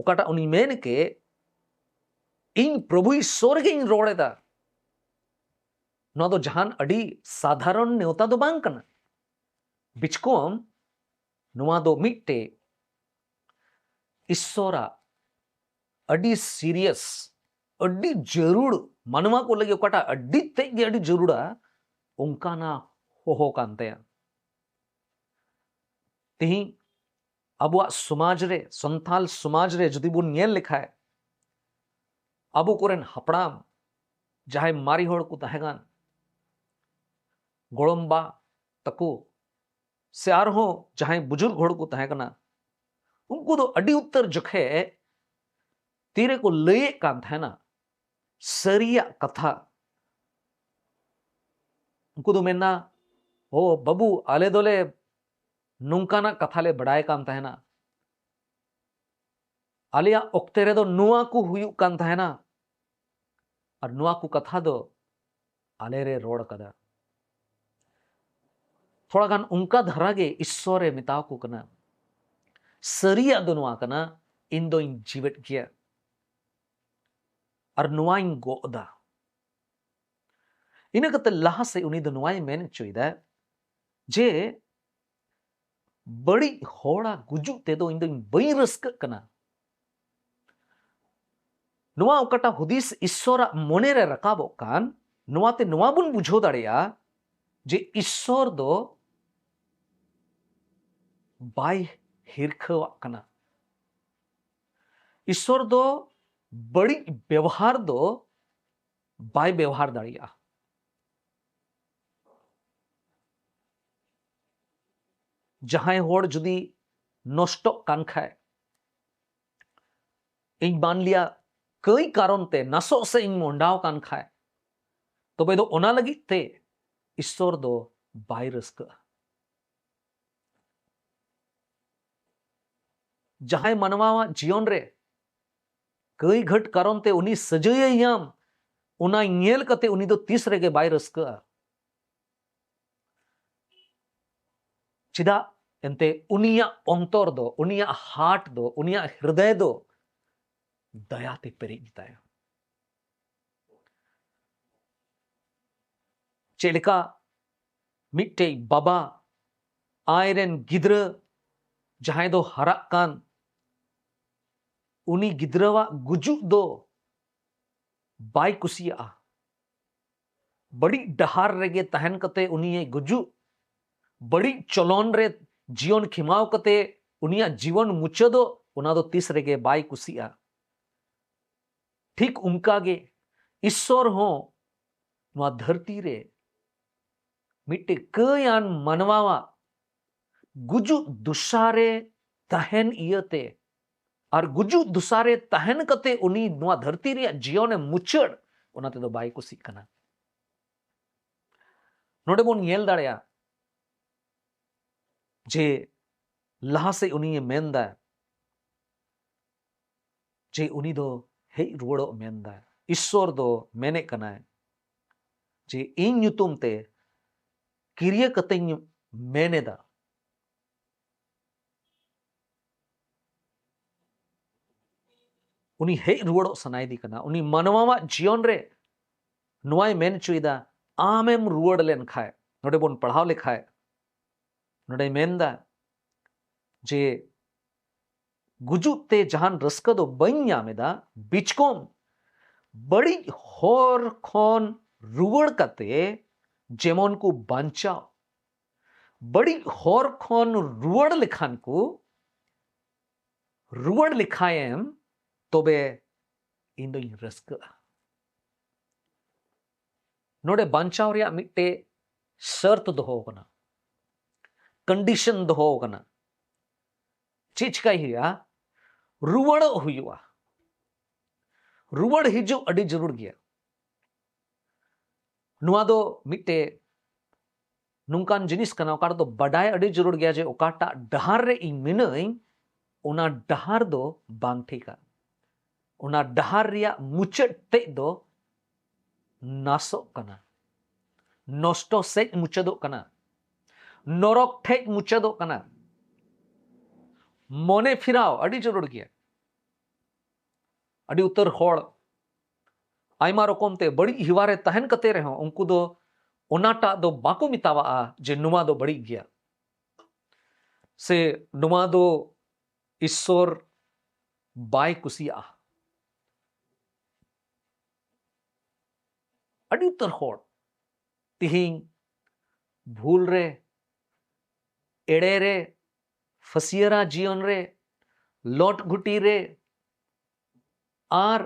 ᱚᱠᱟᱴᱟᱜ ᱩᱱᱤ ᱢᱮᱱ ᱠᱮᱫ, "ᱤᱧ ᱯᱨᱚᱵᱷᱩ ᱤᱥᱥᱚᱨ ᱜᱮᱧ ᱨᱚᱲ ᱮᱫᱟ᱾" ᱱᱚᱣᱟ ᱫᱚ ᱡᱟᱦᱟᱱ ᱟᱹᱰᱤ ᱥᱟᱫᱷᱟᱨᱚᱱ ᱱᱮᱣᱛᱟ ᱫᱚ ᱵᱟᱝ ᱠᱟᱱᱟ᱾ ᱵᱤᱪᱠᱚᱢ ᱱᱚᱣᱟ ᱫᱚ ᱢᱤᱫᱴᱮᱡ ᱤᱥᱥᱚᱨᱟᱜ ᱟᱹᱰᱤ ᱥᱤᱨᱤᱭᱟᱥ, ᱟᱹᱰᱤ ᱡᱟᱹᱨᱩᱲ, ᱢᱟᱱᱣᱟ ᱠᱚ ᱞᱟᱹᱜᱤᱫ ᱚᱠᱟᱴᱟᱜ ᱟᱹᱰᱤ ᱛᱮᱫ ᱜᱮ ᱟᱹᱰᱤ ᱡᱟᱹᱨᱩᱲᱟ, ᱚᱱᱠᱟᱱᱟᱜ ᱦᱚᱦᱚ ᱠᱟᱱ ᱛᱟᱭᱟ᱾ ᱛᱮᱦᱮᱧ ᱟᱵᱚᱣᱟᱜ ᱥᱚᱢᱟᱡᱽ ᱨᱮ, ᱥᱟᱱᱛᱟᱞ ᱥᱚᱢᱟᱡᱽ ᱨᱮ ᱡᱩᱫᱤ ᱵᱚᱱ ᱧᱮᱞ ᱞᱮᱠᱷᱟᱡ, ᱟᱵᱚ ᱠᱚᱨᱮᱱ ᱦᱟᱯᱲᱟᱢ ᱡᱟᱦᱟᱸᱭ ᱢᱟᱨᱮ ᱦᱚᱲ ᱠᱚ ᱛᱟᱦᱮᱸ ᱠᱟᱱ, ᱜᱚᱲᱚᱢᱵᱟ ᱛᱟᱠᱚ ᱥᱮ ᱟᱨᱦᱚᱸ ᱡᱟᱦᱟᱸᱭ ᱵᱩᱡᱩᱨᱜ ᱦᱚᱲ ᱠᱚ ᱛᱟᱦᱮᱸ ᱠᱟᱱᱟ, ᱩᱱᱠᱩ ᱫᱚ ᱟᱹᱰᱤ ᱩᱛᱟᱹᱨ ᱡᱚᱠᱷᱮᱡ ᱛᱤᱨᱮᱠᱚ ᱞᱟᱹᱭᱮᱫ ᱠᱟᱱ ᱛᱟᱦᱮᱱᱟ ᱥᱟᱹᱨᱤᱭᱟᱜ ᱠᱟᱛᱷᱟ᱾ ᱩᱱᱠᱩ ᱫᱚ ᱢᱮᱱᱟ, "ᱳ ᱵᱟᱹᱵᱩ, ᱟᱞᱮ ᱫᱚᱞᱮ ᱱᱚᱝᱠᱟᱱᱟᱜ ᱠᱟᱛᱷᱟ ᱞᱮ ᱵᱟᱲᱟᱭ ᱠᱟᱱ ᱛᱟᱦᱮᱱᱟ, ᱟᱞᱮᱭᱟᱜ ᱚᱠᱛᱮ ᱨᱮᱫᱚ ᱱᱚᱣᱟ ᱠᱚ ᱦᱩᱭᱩᱜ ᱠᱟᱱ ᱛᱟᱦᱮᱱᱟ, ᱟᱨ ᱱᱚᱣᱟ ᱠᱚ ᱠᱟᱛᱷᱟ ᱫᱚ ᱟᱞᱮ ᱨᱮ ᱨᱚᱲ ᱠᱟᱫᱟ᱾" ᱛᱷᱚᱲᱟ ᱜᱟᱱ ᱚᱱᱠᱟ ᱫᱷᱟᱨᱟ ᱜᱮ ᱤᱥᱥᱚᱨᱮ ᱢᱮᱛᱟᱣ ᱠᱚ ᱠᱟᱱᱟ, ᱥᱟᱹᱨᱤᱭᱟᱜ ᱫᱚ ᱱᱚᱣᱟ ᱠᱟᱱᱟ, ᱤᱧ ᱫᱚᱧ ᱡᱤᱣᱮᱫ ᱜᱮᱭᱟ ᱟᱨ ᱱᱚᱣᱟᱧ ᱜᱚᱜ ᱮᱫᱟ᱾ ᱤᱱᱟᱹ ᱠᱟᱛᱮ ᱞᱟᱦᱟ ᱥᱮᱫ ᱩᱱᱤ ᱫᱚ ᱱᱚᱣᱟᱭ ᱢᱮᱱ ᱦᱚᱪᱚᱭᱮᱫᱟ ᱡᱮ ᱵᱟᱹᱲᱤᱡ ᱦᱚᱲᱟᱜ ᱜᱩᱡᱩᱜ ᱛᱮᱫᱚ ᱤᱧ ᱫᱚᱧ ᱵᱟᱹᱧ ᱨᱟᱹᱥᱠᱟᱹᱜ ᱠᱟᱱᱟ᱾ ᱱᱚᱣᱟ ᱚᱠᱟᱴᱟᱜ ᱦᱩᱫᱤᱥ ᱤᱥᱥᱚᱨᱟᱜ ᱢᱚᱱᱮ ᱨᱮ ᱨᱟᱠᱟᱵᱚᱜ ᱠᱟᱱ, ᱱᱚᱣᱟᱛᱮ ᱱᱚᱣᱟ ᱵᱚᱱ ᱵᱩᱡᱷᱟᱹᱣ ᱫᱟᱲᱮᱭᱟᱜᱼᱟ ᱡᱮ ᱤᱥᱥᱚᱨ ᱫᱚ ᱵᱟᱭ ᱦᱤᱨᱠᱷᱟᱹᱣᱟᱜ ᱠᱟᱱᱟ᱾ ᱤᱥᱥᱚᱨ ᱫᱚ ᱵᱟᱹᱲᱤᱡ ᱵᱮᱣᱦᱟᱨ ᱫᱚ ᱵᱟᱭ ᱵᱮᱣᱦᱟᱨ ᱫᱟᱲᱮᱭᱟᱜᱼᱟ᱾ ᱡᱟᱦᱟᱸᱭ ᱦᱚᱲ ᱡᱩᱫᱤ ᱱᱚᱥᱴᱚᱜ ᱠᱟᱱ ᱠᱷᱟᱡ, ᱤᱧ ᱢᱟᱱ ᱞᱤᱭᱟ ᱠᱟᱹᱭ ᱠᱟᱨᱚᱱ ᱛᱮ ᱱᱟᱥᱚᱜ ᱥᱮ ᱤᱧ ᱢᱚᱦᱰᱟᱣ ᱠᱟᱱ ᱠᱷᱟᱡ, ᱛᱚᱵᱮ ᱫᱚ ᱚᱱᱟ ᱞᱟᱹᱜᱤᱫ ᱛᱮ ᱤᱥᱥᱚᱨ ᱫᱚ ᱵᱟᱭ ᱨᱟᱹᱥᱠᱟᱹᱜᱼᱟ᱾ ᱡᱟᱦᱟᱸᱭ ᱢᱟᱱᱣᱟᱣᱟᱜ ᱡᱤᱭᱚᱱ ᱨᱮ ᱠᱟᱹᱭ ᱜᱷᱟᱹᱴ ᱠᱟᱨᱚᱱ ᱛᱮ ᱩᱱᱤ ᱥᱟᱹᱡᱟᱹᱭᱮ ᱧᱟᱢ, ᱚᱱᱟ ᱧᱮᱞ ᱠᱟᱛᱮ ᱩᱱᱤ ᱫᱚ ᱛᱤᱥ ᱨᱮᱜᱮ ᱵᱟᱭ ᱨᱟᱹᱥᱠᱟᱹᱜᱼᱟ᱾ ᱪᱮᱫᱟᱜ? ᱮᱱᱛᱮ ᱩᱱᱤᱭᱟᱜ ᱚᱱᱛᱚᱨ ᱫᱚ, ᱩᱱᱤᱭᱟᱜ ᱦᱟᱨᱴ ᱫᱚ, ᱩᱱᱤᱭᱟᱜ ᱦᱨᱫᱚᱭ ᱫᱚ ᱫᱟᱭᱟ ᱛᱮ ᱯᱮᱨᱮᱡ ᱜᱮᱛᱟᱭᱟ᱾ ᱪᱮᱫ ᱞᱮᱠᱟ ᱢᱤᱫᱴᱮᱡ ᱵᱟᱵᱟ ᱟᱡᱨᱮᱱ ᱜᱤᱫᱽᱨᱟᱹ ᱡᱟᱦᱟᱸᱭ ᱫᱚ ᱦᱟᱨᱟᱜ ᱠᱟᱱ, ᱩᱱᱤ ᱜᱤᱫᱽᱨᱟᱹᱣᱟᱜ ᱜᱩᱡᱩᱜ ᱫᱚ ᱵᱟᱭ ᱠᱩᱥᱤᱭᱟᱜᱼᱟ᱾ ᱵᱟᱹᱲᱤᱡ ᱰᱟᱦᱟᱨ ᱨᱮᱜᱮ ᱛᱟᱦᱮᱱ ᱠᱟᱛᱮ ᱩᱱᱤᱭᱮ ᱜᱩᱡᱩᱜ, ᱵᱟᱹᱲᱤᱡ ᱪᱚᱞᱚᱱ ᱨᱮ ᱡᱤᱭᱚᱱ ᱠᱷᱮᱢᱟᱣ ᱠᱟᱛᱮ ᱩᱱᱤᱭᱟᱜ ᱡᱤᱭᱚᱱ ᱢᱩᱪᱟᱹᱫᱚᱜ, ᱚᱱᱟ ᱫᱚ ᱛᱤᱥ ᱨᱮᱜᱮ ᱵᱟᱭ ᱠᱩᱥᱤᱜᱼᱟ᱾ ᱴᱷᱤᱠ ᱚᱱᱠᱟ ᱜᱮ ᱤᱥᱥᱚᱨ ᱦᱚᱸ ᱱᱚᱣᱟ ᱫᱷᱟᱹᱨᱛᱤ ᱨᱮ ᱢᱤᱫᱴᱮᱡ ᱠᱟᱹᱭᱟᱱ ᱢᱟᱱᱣᱟᱣᱟᱜ ᱜᱩᱡᱩᱜ ᱫᱚᱥᱟ ᱨᱮ ᱛᱟᱦᱮᱱ ᱤᱭᱟᱹᱛᱮ ᱟᱨ ᱜᱩᱡᱩᱜ ᱫᱚᱥᱟ ᱨᱮ ᱛᱟᱦᱮᱱ ᱠᱟᱛᱮ ᱩᱱᱤ ᱱᱚᱣᱟ ᱫᱷᱟᱹᱨᱛᱤ ᱨᱮᱭᱟᱜ ᱡᱤᱭᱚᱱᱮ ᱢᱩᱪᱟᱹᱫ, ᱚᱱᱟ ᱛᱮᱫᱚ ᱵᱟᱭ ᱠᱩᱥᱤᱜ ᱠᱟᱱᱟ᱾ ᱱᱚᱰᱮ ᱵᱚᱱ ᱧᱮᱞ ᱫᱟᱲᱮᱭᱟᱜᱼᱟ ᱡᱮ ᱞᱟᱦᱟ ᱥᱮᱫ ᱩᱱᱤᱭᱮ ᱢᱮᱱᱫᱟ ᱡᱮ ᱩᱱᱤ ᱫᱚ ᱦᱮᱡ ᱨᱩᱣᱟᱹᱲᱚᱜ ᱢᱮᱱᱫᱟ᱾ ᱤᱥᱥᱚᱨ ᱫᱚ ᱢᱮᱱᱮᱫ ᱠᱟᱱᱟᱭ ᱡᱮ ᱤᱧ ᱧᱩᱛᱩᱢ ᱛᱮ ᱠᱤᱨᱭᱟᱹ ᱠᱟᱛᱮᱧ ᱢᱮᱱ ᱮᱫᱟ᱾ ᱩᱱᱤ ᱦᱮᱡ ᱨᱩᱣᱟᱹᱲᱚᱜ ᱥᱟᱱᱟᱭᱮᱫᱮ ᱠᱟᱱᱟ᱾ ᱩᱱᱤ ᱢᱟᱱᱣᱟᱣᱟᱜ ᱡᱤᱭᱚᱱ ᱨᱮ ᱱᱚᱣᱟᱭ ᱢᱮᱱ ᱦᱚᱪᱚᱭᱮᱫᱟ, ᱟᱢᱮᱢ ᱨᱩᱣᱟᱹᱲ ᱞᱮᱱ ᱠᱷᱟᱡ, ᱱᱚᱰᱮ ᱵᱚᱱ ᱯᱟᱲᱦᱟᱣ ᱞᱮᱠᱷᱟᱡ, ᱱᱚᱰᱮᱭ ᱢᱮᱱᱫᱟ ᱡᱮ ᱜᱩᱡᱩᱜ ᱛᱮ ᱡᱟᱦᱟᱱ ᱨᱟᱹᱥᱠᱟᱹ ᱫᱚ ᱵᱟᱹᱧ ᱧᱟᱢ ᱮᱫᱟ, ᱵᱤᱪᱠᱚᱢ ᱵᱟᱹᱲᱤᱡ ᱦᱚᱨ ᱠᱷᱚᱱ ᱨᱩᱣᱟᱹᱲ ᱠᱟᱛᱮ ᱡᱮᱢᱚᱱ ᱠᱚ ᱵᱟᱧᱪᱟᱣ᱾ ᱵᱟᱹᱲᱤᱡ ᱦᱚᱨ ᱠᱷᱚᱱ ᱨᱩᱣᱟᱹᱲ ᱞᱮᱠᱷᱟᱱ ᱠᱚ, ᱨᱩᱣᱟᱹᱲ ᱞᱮᱠᱷᱟᱭᱮᱢ, ᱛᱚᱵᱮ ᱤᱧ ᱫᱚᱧ ᱨᱟᱹᱥᱠᱟᱹᱜᱼᱟ᱾ ᱱᱚᱰᱮ ᱵᱟᱧᱪᱟᱣ ᱨᱮᱭᱟᱜ ᱢᱤᱫᱴᱮᱡ ᱥᱟᱨᱛ ᱫᱚᱦᱚ ᱟᱠᱟᱱᱟ, ᱠᱚᱱᱰᱤᱥᱚᱱ ᱫᱚᱦᱚ ᱟᱠᱟᱱᱟ᱾ ᱪᱮᱫ ᱪᱤᱠᱟᱭ ᱦᱩᱭᱩᱜᱼᱟ? ᱨᱩᱣᱟᱹᱲᱚᱜ ᱦᱩᱭᱩᱜᱼᱟ᱾ ᱨᱩᱣᱟᱹᱲ ᱦᱤᱡᱩᱜ ᱟᱹᱰᱤ ᱡᱟᱹᱨᱩᱲ ᱜᱮᱭᱟ᱾ ᱱᱚᱣᱟ ᱫᱚ ᱢᱤᱫᱴᱮᱡ ᱱᱚᱝᱠᱟᱱ ᱡᱤᱱᱤᱥ ᱠᱟᱱᱟ, ᱚᱠᱟ ᱨᱮᱫᱚ ᱵᱟᱰᱟᱭ ᱟᱹᱰᱤ ᱡᱟᱹᱨᱩᱲ ᱜᱮᱭᱟ ᱡᱮ ᱚᱠᱟᱴᱟᱜ ᱰᱟᱦᱟᱨ ᱨᱮ ᱤᱧ ᱢᱤᱱᱟᱹᱧ, ᱚᱱᱟ ᱰᱟᱦᱟᱨ ᱫᱚ ᱵᱟᱝ ᱴᱷᱤᱠᱟ᱾ ᱚᱱᱟ ᱰᱟᱦᱟᱨ ᱨᱮᱭᱟᱜ ᱢᱩᱪᱟᱹᱫ ᱴᱷᱮᱡ ᱫᱚ ᱱᱟᱥᱚᱜ ᱠᱟᱱᱟ, ᱱᱚᱥᱴᱚ ᱥᱮᱡ ᱢᱩᱪᱟᱹᱫᱚᱜ ᱠᱟᱱᱟ, ᱱᱚᱨᱚᱠ ᱴᱷᱮᱡ ᱢᱩᱪᱟᱹᱫᱚᱜ ᱠᱟᱱᱟ᱾ ᱢᱚᱱᱮ ᱯᱷᱮᱨᱟᱣ ᱟᱹᱰᱤ ᱡᱟᱹᱨᱩᱲ ᱜᱮᱭᱟ᱾ ᱟᱹᱰᱤ ᱩᱛᱟᱹᱨ ᱦᱚᱲ ᱟᱭᱢᱟ ᱨᱚᱠᱚᱢ ᱛᱮ ᱵᱟᱹᱲᱤᱡ ᱦᱮᱣᱟ ᱨᱮ ᱛᱟᱦᱮᱱ ᱠᱟᱛᱮ ᱨᱮᱦᱚᱸ ᱩᱱᱠᱩ ᱫᱚ ᱚᱱᱟᱴᱟᱜ ᱫᱚ ᱵᱟᱠᱚ ᱢᱮᱛᱟᱣᱟᱜᱼᱟ ᱡᱮ ᱱᱚᱣᱟ ᱫᱚ ᱵᱟᱹᱲᱤᱡ ᱜᱮᱭᱟ ᱥᱮ ᱱᱚᱣᱟ ᱫᱚ ᱤᱥᱥᱚᱨ ᱵᱟᱭ ᱠᱩᱥᱤᱭᱟᱜᱼᱟ᱾ ᱟᱹᱰᱤ ᱩᱛᱟᱹᱨ ᱦᱚᱲ ᱛᱤᱦᱤᱧ ᱵᱷᱩᱞ ᱨᱮ, ᱮᱲᱮ ᱨᱮ, ᱯᱷᱟᱹᱥᱤᱭᱟᱹᱨᱟ ᱡᱤᱭᱚᱱ ᱨᱮ, ᱞᱚᱴ ᱜᱷᱩᱴᱤ ᱨᱮ, ᱟᱨ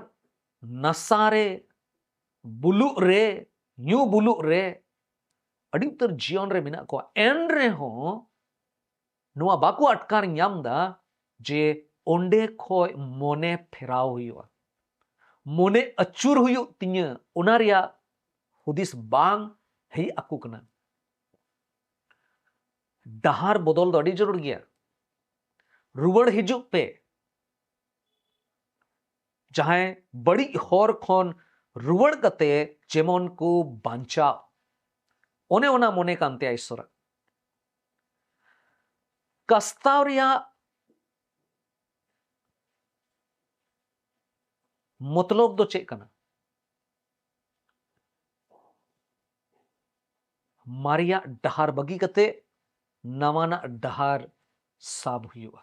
ᱱᱟᱥᱟ ᱨᱮ, ᱵᱩᱞᱩᱜ ᱨᱮ, ᱧᱩ ᱵᱩᱞᱩᱜ ᱨᱮ ᱟᱹᱰᱤ ᱩᱛᱟᱹᱨ ᱡᱤᱭᱚᱱ ᱨᱮ ᱢᱮᱱᱟᱜ ᱠᱚᱣᱟ᱾ ᱮᱱ ᱨᱮᱦᱚᱸ ᱱᱚᱣᱟ ᱵᱟᱠᱚ ᱟᱴᱠᱟᱨ ᱧᱟᱢ ᱫᱟ ᱡᱮ ᱚᱸᱰᱮ ᱠᱷᱚᱡ ᱢᱚᱱᱮ ᱯᱷᱮᱨᱟᱣ ᱦᱩᱭᱩᱜᱼᱟ, ᱢᱚᱱᱮ ᱟᱹᱪᱩᱨ ᱦᱩᱭᱩᱜ ᱛᱤᱧᱟᱹ, ᱚᱱᱟ ᱨᱮᱭᱟᱜ ᱦᱩᱫᱤᱥ ᱵᱟᱝ ᱦᱮᱡ ᱟᱠᱚ ᱠᱟᱱᱟ᱾ ᱰᱟᱦᱟᱨ ᱵᱚᱫᱚᱞ ᱫᱚ ᱟᱹᱰᱤ ᱡᱟᱹᱨᱩᱲ ᱜᱮᱭᱟ᱾ ᱨᱩᱣᱟᱹᱲ ᱦᱤᱡᱩᱜ ᱯᱮ᱾ ᱡᱟᱦᱟᱸᱭ ᱵᱟᱹᱲᱤᱡ ᱦᱚᱨ ᱠᱷᱚᱱ ᱨᱩᱣᱟᱹᱲ ᱠᱟᱛᱮ ᱡᱮᱢᱚᱱ ᱠᱚ ᱵᱟᱧᱪᱟᱣ, ᱚᱱᱮ ᱚᱱᱟ ᱢᱚᱱᱮ ᱠᱟᱱ ᱛᱟᱭᱟ ᱤᱥᱥᱚᱨᱟᱜ᱾ ᱠᱟᱥᱛᱟᱣ ᱨᱮᱭᱟᱜ ᱢᱚᱛᱞᱚᱵ ᱫᱚ ᱪᱮᱫ ᱠᱟᱱᱟ? ᱢᱟᱨᱮᱭᱟᱜ ᱰᱟᱦᱟᱨ ᱵᱟᱹᱜᱤ ᱠᱟᱛᱮ ᱱᱟᱣᱟᱱᱟᱜ ᱰᱟᱦᱟᱨ ᱥᱟᱵ ᱦᱩᱭᱩᱜᱼᱟ᱾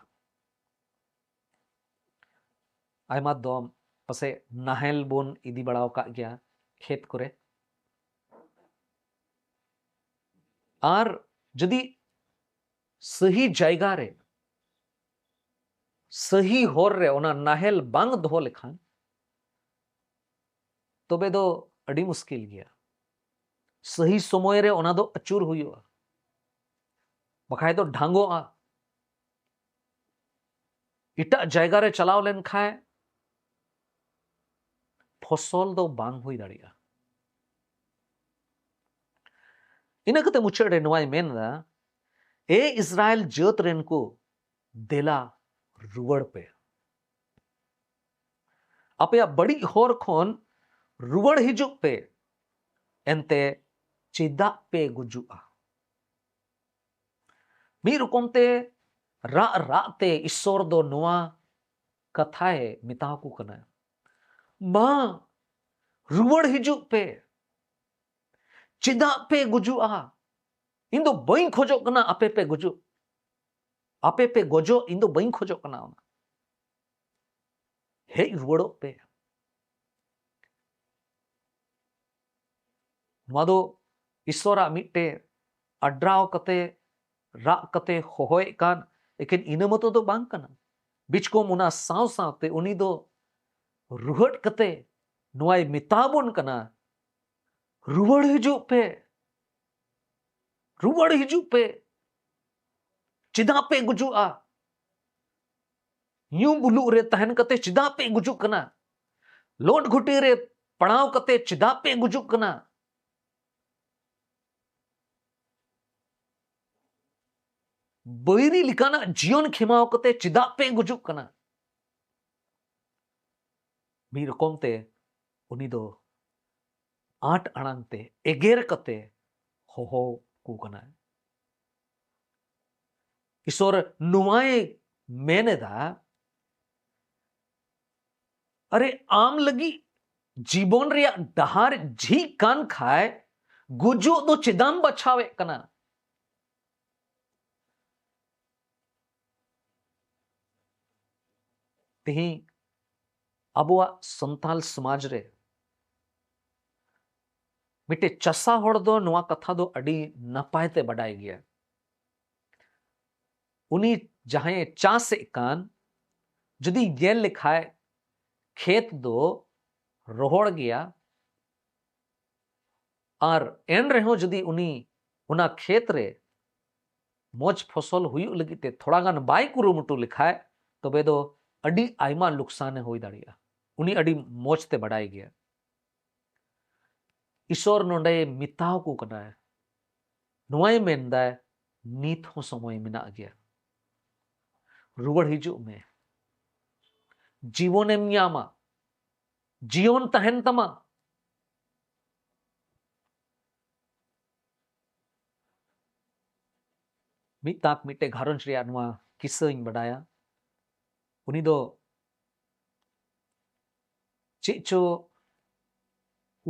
ᱟᱭᱢᱟ ᱫᱚᱢ ᱯᱟᱥᱮ ᱱᱟᱦᱮᱞ ᱵᱚᱱ ᱤᱫᱤ ᱵᱟᱲᱟ ᱟᱠᱟᱫ ᱜᱮᱭᱟ ᱠᱷᱮᱛ ᱠᱚᱨᱮ, ᱟᱨ ᱡᱩᱫᱤ ᱥᱟᱹᱦᱤ ᱡᱟᱭᱜᱟ ᱨᱮ, ᱥᱟᱹᱦᱤ ᱦᱚᱨ ᱨᱮ ᱚᱱᱟ ᱱᱟᱦᱮᱞ ᱵᱟᱝ ᱫᱚᱦᱚ ᱞᱮᱠᱷᱟᱱ, ᱛᱚᱵᱮ ᱫᱚ ᱟᱹᱰᱤ ᱢᱩᱥᱠᱤᱞ ᱜᱮᱭᱟ᱾ ᱥᱟᱹᱦᱤ ᱥᱚᱢᱚᱭ ᱨᱮ ᱚᱱᱟ ᱫᱚ ᱟᱹᱪᱩᱨ ᱦᱩᱭᱩᱜᱼᱟ, ᱵᱟᱠᱷᱟᱡ ᱫᱚ ᱰᱷᱟᱝᱜᱚᱜᱼᱟ᱾ ᱮᱴᱟᱜ ᱡᱟᱭᱜᱟ ᱨᱮ ᱪᱟᱞᱟᱣ ᱞᱮᱱᱠᱷᱟᱱ ᱯᱷᱚᱥᱚᱞ ᱫᱚ ᱵᱟᱝ ᱦᱩᱭ ᱫᱟᱲᱮᱭᱟᱜᱼᱟ᱾ ᱤᱱᱟᱹ ᱠᱟᱛᱮ ᱢᱩᱪᱟᱹᱫ ᱨᱮ ᱱᱚᱣᱟᱭ ᱢᱮᱱ ᱮᱫᱟ, "ᱮ ᱤᱥᱨᱟᱭᱮᱞ ᱡᱟᱹᱛ ᱨᱮᱱ ᱠᱚ, ᱫᱮᱞᱟ ᱨᱩᱣᱟᱹᱲ ᱯᱮ, ᱟᱯᱮᱭᱟᱜ ᱵᱟᱹᱲᱤᱡ ᱦᱚᱨ ᱠᱷᱚᱱ ᱨᱩᱣᱟᱹᱲ ᱦᱤᱡᱩᱜ ᱯᱮ, ᱮᱱᱛᱮ ᱪᱮᱫᱟᱜ ᱯᱮ ᱜᱩᱡᱩᱜᱼᱟ?" ᱢᱤᱫ ᱨᱚᱠᱚᱢ ᱛᱮ ᱨᱟᱜ ᱨᱟᱜ ᱛᱮ ᱤᱥᱥᱚᱨ ᱫᱚ ᱱᱚᱣᱟ ᱠᱟᱛᱷᱟᱭ ᱢᱮᱛᱟ ᱠᱚ ᱠᱟᱱᱟ, "ᱢᱟ, ᱨᱩᱣᱟᱹᱲ ᱦᱤᱡᱩᱜ ᱯᱮ, ᱪᱮᱫᱟᱜ ᱯᱮ ᱜᱩᱡᱩᱜᱼᱟ? ᱤᱧ ᱫᱚ ᱵᱟᱹᱧ ᱠᱷᱚᱡᱚᱜ ᱠᱟᱱᱟ ᱟᱯᱮ ᱯᱮ ᱜᱩᱡᱩᱜ, ᱟᱯᱮ ᱯᱮ ᱜᱚᱡᱚᱜ, ᱤᱧ ᱫᱚ ᱵᱟᱹᱧ ᱠᱷᱚᱡᱚᱜ ᱠᱟᱱᱟ ᱚᱱᱟ᱾ ᱦᱮᱡ ᱨᱩᱣᱟᱹᱲᱚᱜ ᱯᱮ᱾" ᱱᱚᱣᱟ ᱫᱚ ᱤᱥᱥᱚᱨᱟᱜ ᱢᱤᱫᱴᱮᱡ ᱟᱰᱨᱟᱣ ᱠᱟᱛᱮ, ᱨᱟᱜ ᱠᱟᱛᱮ ᱦᱚᱦᱚᱭᱮᱫ ᱠᱟᱱ ᱮᱠᱮᱱ ᱤᱱᱟᱹ ᱢᱚᱛᱚ ᱫᱚ ᱵᱟᱝ ᱠᱟᱱᱟ᱾ ᱵᱤᱪᱠᱚᱢ ᱚᱱᱟ ᱥᱟᱶ ᱥᱟᱶᱛᱮ ᱩᱱᱤ ᱫᱚ ᱨᱩᱦᱟᱹᱫ ᱠᱟᱛᱮ ᱱᱚᱣᱟᱭ ᱢᱮᱛᱟ ᱵᱚᱱ ᱠᱟᱱᱟ, "ᱨᱩᱣᱟᱹᱲ ᱦᱤᱡᱩᱜ ᱯᱮ, ᱨᱩᱣᱟᱹᱲ ᱦᱤᱡᱩᱜ ᱯᱮ, ᱪᱮᱫᱟᱜ ᱯᱮ ᱜᱩᱡᱩᱜᱼᱟ? ᱧᱩ ᱵᱩᱞᱩᱜ ᱨᱮ ᱛᱟᱦᱮᱱ ᱠᱟᱛᱮ ᱪᱮᱫᱟᱜ ᱯᱮ ᱜᱩᱡᱩᱜ ᱠᱟᱱᱟ? ᱞᱚᱴ ᱜᱷᱩᱴᱤ ᱨᱮ ᱯᱟᱲᱟᱣ ᱠᱟᱛᱮ ᱪᱮᱫᱟᱜ ᱯᱮ ᱜᱩᱡᱩᱜ ᱠᱟᱱᱟ? ᱵᱟᱹᱭᱨᱤ ᱞᱮᱠᱟᱱᱟᱜ ᱡᱤᱭᱚᱱ ᱠᱷᱮᱢᱟᱣ ᱠᱟᱛᱮ ᱪᱮᱫᱟᱜ ᱯᱮ ᱜᱩᱡᱩᱜ ᱠᱟᱱᱟ?" ᱢᱤᱫ ᱨᱚᱠᱚᱢ ᱛᱮ ᱩᱱᱤ ᱫᱚ ᱟᱸᱴ ᱟᱲᱟᱝ ᱛᱮ ᱮᱜᱮᱨ ᱠᱟᱛᱮ ᱦᱚᱦᱚ ᱠᱚ ᱠᱟᱱᱟᱭ᱾ ᱤᱥᱚᱨ ᱱᱚᱣᱟᱭ ᱢᱮᱱ ᱮᱫᱟ, ᱟᱨᱮ, ᱟᱢ ᱞᱟᱹᱜᱤᱫ ᱡᱤᱵᱚᱱ ᱨᱮᱭᱟᱜ ᱰᱟᱦᱟᱨ ᱡᱷᱤᱡ ᱠᱟᱱ ᱠᱷᱟᱭ, ᱜᱩᱡᱩᱜ ᱫᱚ ᱪᱮᱫᱟᱢ ᱵᱟᱪᱷᱟᱣᱮᱫ ᱠᱟᱱᱟ? ᱛᱮᱦᱮᱧ ᱟᱵᱚᱣᱟᱜ ᱥᱟᱱᱛᱟᱞ ᱥᱚᱢᱟᱡᱽ ᱨᱮ ᱢᱤᱫᱴᱮᱡ ᱪᱟᱥᱟ ᱦᱚᱲ ᱫᱚ ᱱᱚᱣᱟ ᱠᱟᱛᱷᱟ ᱫᱚ ᱟᱹᱰᱤ ᱱᱟᱯᱟᱭ ᱛᱮ ᱵᱟᱰᱟᱭ ᱜᱮᱭᱟ᱾ ᱩᱱᱤ ᱡᱟᱦᱟᱸᱭᱮ ᱪᱟᱥᱮᱫ ᱠᱟᱱ, ᱡᱩᱫᱤ ᱧᱮᱞ ᱞᱮᱠᱷᱟᱡ, ᱠᱷᱮᱛ ᱫᱚ ᱨᱚᱦᱚᱲ ᱜᱮᱭᱟ, ᱟᱨ ᱮᱱ ᱨᱮᱦᱚᱸ ᱡᱩᱫᱤ ᱩᱱᱤ ᱚᱱᱟ ᱠᱷᱮᱛ ᱨᱮ ᱢᱚᱡᱽ ᱯᱷᱚᱥᱚᱞ ᱦᱩᱭᱩᱜ ᱞᱟᱹᱜᱤᱫ ᱛᱮ ᱛᱷᱚᱲᱟ ᱜᱟᱱ ᱵᱟᱭ ᱠᱩᱨᱩᱢᱩᱴᱩ ᱞᱮᱠᱷᱟᱡ, ᱛᱚᱵᱮ ᱫᱚ ᱟᱹᱰᱤ ᱟᱭᱢᱟ ᱞᱩᱠᱥᱟᱱᱮ ᱦᱩᱭ ᱫᱟᱲᱮᱭᱟᱜᱼᱟ᱾ ᱩᱱᱤ ᱟᱹᱰᱤ ᱢᱚᱡᱽ ᱛᱮ ᱵᱟᱰᱟᱭ ᱜᱮᱭᱟ᱾ ᱤᱥᱚᱨ ᱱᱚᱰᱮ ᱢᱮᱛᱟᱣ ᱠᱚ ᱠᱟᱱᱟᱭ, ᱱᱚᱣᱟᱭ ᱢᱮᱱᱫᱟᱭ, ᱱᱤᱛ ᱦᱚᱸ ᱥᱚᱢᱚᱭ ᱢᱮᱱᱟᱜ ᱜᱮᱭᱟ᱾ ᱨᱩᱣᱟᱹᱲ ᱦᱤᱡᱩᱜ ᱢᱮ, ᱡᱤᱵᱚᱱᱮᱢ ᱧᱟᱢᱟ, ᱡᱤᱭᱚᱱ ᱛᱟᱦᱮᱱ ᱛᱟᱢᱟ᱾ ᱢᱤᱫ ᱛᱟᱠ ᱢᱤᱫᱴᱮᱡ ᱜᱷᱟᱨᱚᱸᱡᱽ ᱨᱮᱭᱟᱜ ᱱᱚᱣᱟ ᱠᱤᱥᱟᱹᱧ ᱵᱟᱰᱟᱭᱟ᱾ ᱩᱱᱤ ᱫᱚ ᱪᱮᱫ ᱪᱚ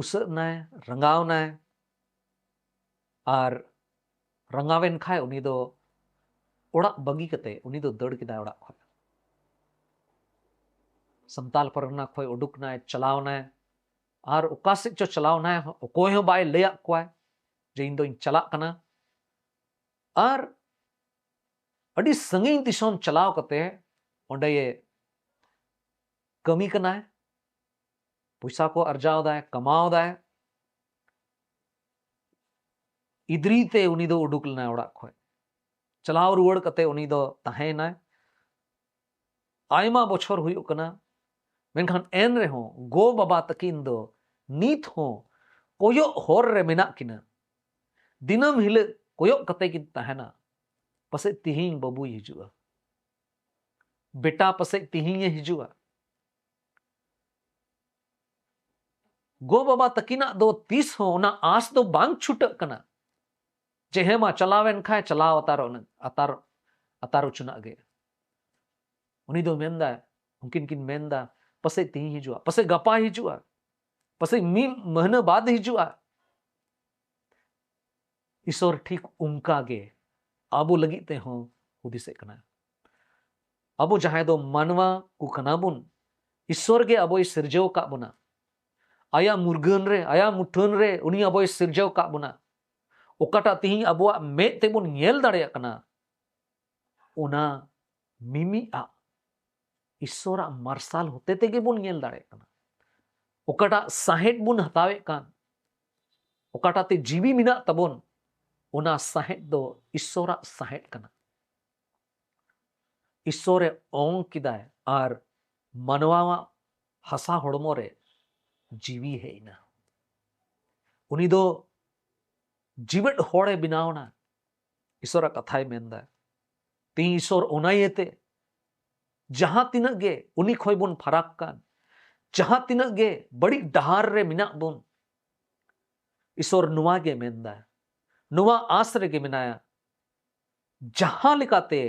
ᱩᱥᱟᱹᱫ ᱱᱟᱭ, ᱨᱟᱸᱜᱟᱣ ᱱᱟᱭ, ᱟᱨ ᱨᱟᱸᱜᱟᱣᱮᱱ ᱠᱷᱟᱭ ᱩᱱᱤ ᱫᱚ ᱚᱲᱟᱜ ᱵᱟᱹᱜᱤ ᱠᱟᱛᱮ ᱩᱱᱤ ᱫᱚ ᱫᱟᱹᱲ ᱠᱮᱫᱟᱭ ᱚᱲᱟᱜ ᱠᱷᱚᱱ᱾ ᱥᱟᱱᱛᱟᱞ ᱯᱟᱨᱜᱟᱱᱟ ᱠᱷᱚᱱ ᱩᱰᱩᱠ ᱱᱟᱭ, ᱪᱟᱞᱟᱣ ᱱᱟᱭ, ᱟᱨ ᱚᱠᱟ ᱥᱮᱫ ᱪᱚ ᱪᱟᱞᱟᱣ ᱱᱟᱭ, ᱚᱠᱚᱭ ᱦᱚᱸ ᱵᱟᱭ ᱞᱟᱹᱭᱟᱫ ᱠᱚᱣᱟᱭ ᱡᱮ ᱤᱧ ᱫᱚᱧ ᱪᱟᱞᱟᱜ ᱠᱟᱱᱟ᱾ ᱟᱨ ᱟᱹᱰᱤ ᱥᱟᱺᱜᱤᱧ ᱫᱤᱥᱚᱢ ᱪᱟᱞᱟᱣ ᱠᱟᱛᱮ ᱚᱸᱰᱮ ᱠᱟᱹᱢᱤ ᱠᱟᱱᱟᱭ, ᱯᱚᱭᱥᱟ ᱠᱚ ᱟᱨᱡᱟᱣ ᱫᱟᱭ, ᱠᱟᱢᱟᱣ ᱫᱟᱭ᱾ ᱤᱫᱨᱤ ᱛᱮ ᱩᱱᱤ ᱫᱚ ᱩᱰᱩᱠ ᱞᱮᱱᱟᱭ ᱚᱲᱟᱜ ᱠᱷᱚᱱ᱾ ᱪᱟᱞᱟᱣ ᱨᱩᱣᱟᱹᱲ ᱠᱟᱛᱮ ᱩᱱᱤ ᱫᱚ ᱛᱟᱦᱮᱸᱭᱮᱱᱟᱭ᱾ ᱟᱭᱢᱟ ᱵᱚᱪᱷᱚᱨ ᱦᱩᱭᱩᱜ ᱠᱟᱱᱟ, ᱢᱮᱱᱠᱷᱟᱱ ᱮᱱ ᱨᱮᱦᱚᱸ ᱜᱚ ᱵᱟᱵᱟ ᱛᱟᱹᱠᱤᱱ ᱫᱚ ᱱᱤᱛ ᱦᱚᱸ ᱠᱚᱭᱚᱜ ᱦᱚᱨ ᱨᱮ ᱢᱮᱱᱟᱜ ᱠᱤᱱᱟ᱾ ᱫᱤᱱᱟᱹᱢ ᱦᱤᱞᱳᱜ ᱠᱚᱭᱚᱜ ᱠᱟᱛᱮ ᱠᱤᱱ ᱛᱟᱦᱮᱱᱟ, ᱯᱟᱥᱮᱡ ᱛᱤᱦᱤᱧ ᱵᱟᱹᱵᱩᱭ ᱦᱤᱡᱩᱜᱼᱟ, ᱵᱮᱴᱟ ᱯᱟᱥᱮᱡ ᱛᱤᱦᱤᱧᱮ ᱦᱤᱡᱩᱜᱼᱟ᱾ ᱜᱚ ᱵᱟᱵᱟ ᱛᱟᱹᱠᱤᱱᱟᱜ ᱫᱚ ᱛᱤᱥ ᱦᱚᱸ ᱚᱱᱟ ᱟᱸᱥ ᱫᱚ ᱵᱟᱝ ᱪᱷᱩᱴᱟᱹᱜ ᱠᱟᱱᱟ ᱡᱮ ᱦᱮᱸ ᱢᱟ ᱪᱟᱞᱟᱣᱮᱱ ᱠᱷᱟᱭ ᱪᱟᱞᱟᱣ ᱟᱛᱟᱨᱚᱜ ᱱᱟᱹᱧ, ᱟᱛᱟᱨ, ᱞᱟᱛᱟᱨ ᱩᱪᱩᱱᱟᱜ ᱜᱮ᱾ ᱩᱱᱤ ᱫᱚ ᱢᱮᱱᱫᱟᱭ, ᱩᱱᱠᱤᱱ ᱠᱤᱱ ᱢᱮᱱᱫᱟ, ᱯᱟᱥᱮᱡ ᱛᱤᱦᱤᱧ ᱦᱤᱡᱩᱜᱼᱟ, ᱯᱟᱥᱮᱡ ᱜᱟᱯᱟ ᱦᱤᱡᱩᱜᱼᱟ, ᱯᱟᱥᱮᱡ ᱢᱤᱫ ᱢᱟᱹᱦᱱᱟᱹ ᱵᱟᱫ ᱦᱤᱡᱩᱜᱼᱟ᱾ ᱤᱥᱚᱨ ᱴᱷᱤᱠ ᱚᱱᱠᱟ ᱜᱮ ᱟᱵᱚ ᱞᱟᱹᱜᱤᱫ ᱛᱮᱦᱚᱸ ᱦᱩᱫᱤᱥᱮᱫ ᱠᱟᱱᱟ᱾ ᱟᱵᱚ ᱡᱟᱦᱟᱸᱭ ᱫᱚ ᱢᱟᱱᱣᱟ ᱠᱚ ᱠᱟᱱᱟ ᱵᱚᱱ, ᱤᱥᱚᱨ ᱜᱮ ᱟᱵᱚᱭ ᱥᱤᱨᱡᱟᱹᱣ ᱟᱠᱟᱫ ᱵᱚᱱᱟ᱾ ᱟᱭᱟᱜ ᱢᱩᱨᱜᱟᱹᱱ ᱨᱮ, ᱟᱭᱟᱜ ᱢᱩᱴᱷᱟᱹᱱ ᱨᱮ ᱩᱱᱤ ᱟᱵᱚᱭ ᱥᱤᱨᱡᱟᱹᱣ ᱟᱠᱟᱫ ᱵᱚᱱᱟ᱾ ᱚᱠᱟᱴᱟᱜ ᱛᱤᱦᱤᱧ ᱟᱵᱚᱣᱟᱜ ᱢᱮᱫ ᱛᱮᱵᱚᱱ ᱧᱮᱞ ᱫᱟᱲᱮᱭᱟᱜ ᱠᱟᱱᱟ, ᱚᱱᱟ ᱢᱤᱢᱤᱫ ᱟᱜ ᱤᱥᱚᱨᱟᱜ ᱢᱟᱨᱥᱟᱞ ᱦᱚᱛᱮ ᱛᱮᱜᱮ ᱵᱚᱱ ᱧᱮᱞ ᱫᱟᱲᱮᱭᱟᱜ ᱠᱟᱱᱟ᱾ ᱚᱠᱟᱴᱟᱜ ᱥᱟᱦᱮᱫ ᱵᱚᱱ ᱦᱟᱛᱟᱣᱮᱫ ᱠᱟᱱ, ᱚᱠᱟᱴᱟᱜ ᱛᱮ ᱡᱤᱣᱤ ᱢᱮᱱᱟᱜ ᱛᱟᱵᱚᱱ, ᱚᱱᱟ ᱥᱟᱦᱮᱫ ᱫᱚ ᱤᱥᱚᱨᱟᱜ ᱥᱟᱦᱮᱫ ᱠᱟᱱᱟ᱾ ᱤᱥᱚᱨᱮ ᱚᱝ ᱠᱮᱫᱟᱭ ᱟᱨ ᱢᱟᱱᱣᱟᱣᱟᱜ ᱦᱟᱥᱟ ᱦᱚᱲᱢᱚ ᱨᱮ ᱡᱤᱣᱤ ᱦᱮᱡ ᱮᱱᱟ᱾ ᱩᱱᱤ ᱫᱚ ᱡᱤᱣᱮᱫ ᱦᱚᱲᱮ ᱵᱮᱱᱟᱣ ᱮᱱᱟ᱾ ᱤᱥᱚᱨᱟᱜ ᱠᱟᱛᱷᱟᱭ ᱢᱮᱱᱫᱟ᱾ ᱛᱮᱦᱮᱧ ᱤᱥᱚᱨ ᱚᱱᱟ ᱤᱭᱟᱹᱛᱮ ᱡᱟᱦᱟᱸ ᱛᱤᱱᱟᱹᱜ ᱜᱮ ᱩᱱᱤ ᱠᱷᱚᱱ ᱵᱚᱱ ᱯᱷᱟᱨᱟᱠ ᱠᱟᱱ, ᱡᱟᱦᱟᱸ ᱛᱤᱱᱟᱹᱜ ᱜᱮ ᱵᱟᱹᱲᱤᱡ ᱰᱟᱦᱟᱨ ᱨᱮ ᱢᱮᱱᱟᱜ ᱵᱚᱱ, ᱤᱥᱚᱨ ᱱᱚᱣᱟ ᱜᱮ ᱢᱮᱱᱫᱟ, ᱱᱚᱣᱟ ᱟᱥ ᱨᱮᱜᱮ ᱢᱮᱱᱟᱭᱟ, ᱡᱟᱦᱟᱸ ᱞᱮᱠᱟᱛᱮ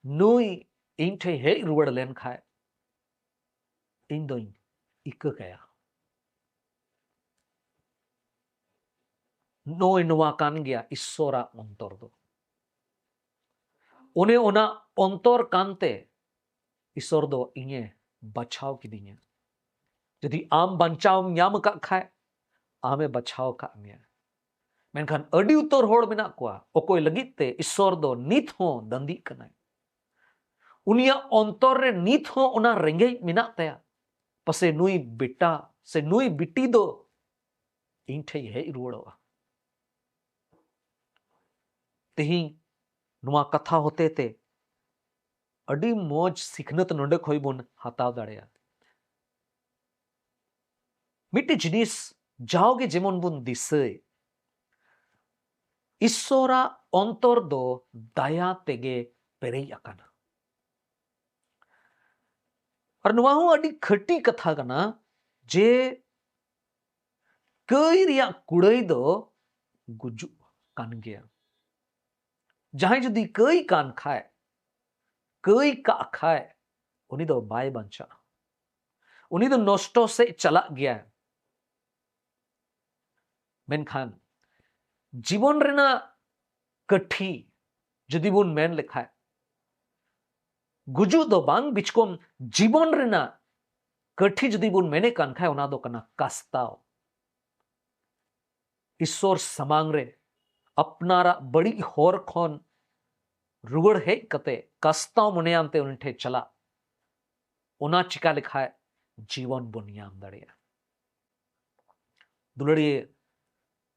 ᱱᱩᱭ ᱤᱧ ᱴᱷᱮᱱ ᱦᱮᱡ ᱨᱩᱣᱟᱹᱲ ᱞᱮᱱ ᱠᱷᱟᱡ, ᱤᱧ ᱫᱚᱧ ᱤᱠᱟᱹ ᱠᱟᱭᱟ᱾ ᱱᱚᱜᱼᱚᱭ ᱱᱚᱣᱟ ᱠᱟᱱ ᱜᱮᱭᱟ ᱤᱥᱚᱨᱟᱜ ᱚᱱᱛᱚᱨ ᱫᱚ᱾ ᱚᱱᱮ ᱚᱱᱟ ᱚᱱᱛᱚᱨ ᱠᱟᱱᱛᱮ ᱤᱥᱚᱨ ᱫᱚ ᱤᱧᱮ ᱵᱟᱪᱷᱟᱣ ᱠᱤᱫᱤᱧᱟ᱾ ᱡᱩᱫᱤ ᱟᱢ ᱵᱟᱧᱪᱟᱣ ᱮᱢ ᱧᱟᱢ ᱟᱠᱟᱫ ᱠᱷᱟᱡ, ᱟᱢᱮ ᱵᱟᱪᱷᱟᱣ ᱟᱠᱟᱫ ᱢᱮᱭᱟ᱾ ᱢᱮᱱᱠᱷᱟᱱ ᱟᱹᱰᱤ ᱩᱛᱟᱹᱨ ᱦᱚᱲ ᱢᱮᱱᱟᱜ ᱠᱚᱣᱟ, ᱚᱠᱚᱭ ᱞᱟᱹᱜᱤᱫ ᱛᱮ ᱤᱥᱚᱨ ᱫᱚ ᱱᱤᱛ ᱦᱚᱸ ᱫᱟᱹᱱᱫᱤᱜ ᱠᱟᱱᱟᱭ᱾ ᱩᱱᱤᱭᱟᱜ ᱚᱱᱛᱚᱨ ᱨᱮ ᱱᱤᱛ ᱦᱚᱸ ᱚᱱᱟ ᱨᱮᱸᱜᱮᱡ ᱢᱮᱱᱟᱜ ᱛᱟᱭᱟ, ᱯᱟᱥᱮ ᱱᱩᱭ ᱵᱮᱴᱟ ᱥᱮ ᱱᱩᱭ ᱵᱤᱴᱤ ᱫᱚ ᱤᱧ ᱴᱷᱮᱡ ᱦᱮᱡ ᱨᱩᱣᱟᱹᱲᱚᱜᱼᱟ᱾ ᱛᱮᱦᱮᱧ ᱱᱚᱣᱟ ᱠᱟᱛᱷᱟ ᱦᱚᱛᱮ ᱛᱮ ᱟᱹᱰᱤ ᱢᱚᱡᱽ ᱥᱤᱠᱷᱱᱟᱹᱛ ᱱᱚᱰᱮ ᱠᱷᱚᱡ ᱵᱚᱱ ᱦᱟᱛᱟᱣ ᱫᱟᱲᱮᱭᱟᱜᱼᱟ᱾ ᱢᱤᱫᱴᱮᱡ ᱡᱤᱱᱤᱥ ᱡᱟᱣᱜᱮ ᱡᱮᱢᱚᱱ ᱵᱚᱱ ᱫᱤᱥᱟᱹᱭ, ᱤᱥᱥᱚᱨᱟᱜ ᱚᱱᱛᱚᱨ ᱫᱚ ᱫᱟᱭᱟ ᱛᱮᱜᱮ ᱯᱮᱨᱮᱡ ᱟᱠᱟᱱᱟ᱾ ᱟᱨ ᱱᱚᱣᱟ ᱦᱚᱸ ᱟᱹᱰᱤ ᱠᱷᱟᱹᱴᱤ ᱠᱟᱛᱷᱟ ᱠᱟᱱᱟ ᱡᱮ ᱠᱟᱹᱭ ᱨᱮᱭᱟᱜ ᱠᱩᱲᱟᱹᱭ ᱫᱚ ᱜᱩᱡᱩᱜ ᱠᱟᱱ ᱜᱮᱭᱟ᱾ ᱡᱟᱦᱟᱸᱭ ᱡᱩᱫᱤ ᱠᱟᱹᱭ ᱠᱟᱱ ᱠᱷᱟᱡ, ᱠᱟᱹᱭ ᱠᱟᱜ ᱠᱷᱟᱡ, ᱩᱱᱤ ᱫᱚ ᱵᱟᱭ ᱵᱟᱧᱪᱟᱜᱼᱟ᱾ ᱩᱱᱤ ᱫᱚ ᱱᱚᱥᱴᱚ ᱥᱮᱫ ᱪᱟᱞᱟᱜ ᱜᱮᱭᱟ᱾ ᱢᱮᱱᱠᱷᱟᱱ ᱡᱤᱵᱚᱱ ᱨᱮᱱᱟᱜ ᱠᱟᱹᱴᱷᱤ ᱡᱩᱫᱤ ᱵᱚᱱ ᱢᱮᱱ ᱞᱮᱠᱷᱟᱡ, ᱜᱩᱡᱩᱜ ᱫᱚ ᱵᱟᱝ, ᱵᱤᱪᱠᱚᱢ ᱡᱤᱵᱚᱱ ᱨᱮᱱᱟᱜ ᱠᱟᱹᱴᱷᱤ ᱡᱩᱫᱤ ᱵᱚᱱ ᱢᱮᱱᱮᱫ ᱠᱟᱱ ᱠᱷᱟᱡ, ᱚᱱᱟ ᱫᱚ ᱠᱟᱱᱟ ᱠᱟᱥᱛᱟᱣ᱾ ᱤᱥᱥᱚᱨ ᱥᱟᱢᱟᱝ ᱨᱮ ᱟᱯᱱᱟᱨᱟᱜ ᱵᱟᱹᱲᱤᱡ ᱦᱚᱨ ᱠᱷᱚᱱ ᱨᱩᱣᱟᱹᱲ ᱦᱮᱡ ᱠᱟᱛᱮ ᱠᱟᱥᱛᱟᱣ ᱢᱚᱱᱮᱭᱟᱱ ᱛᱮ ᱩᱱᱤ ᱴᱷᱮᱱ ᱪᱟᱞᱟᱜ, ᱚᱱᱟ ᱪᱤᱠᱟ ᱞᱮᱠᱷᱟᱡ ᱡᱤᱵᱚᱱ ᱵᱚᱱ ᱧᱟᱢ ᱫᱟᱲᱮᱭᱟᱜᱼᱟ᱾ ᱫᱩᱞᱟᱹᱲᱤᱭᱟᱹ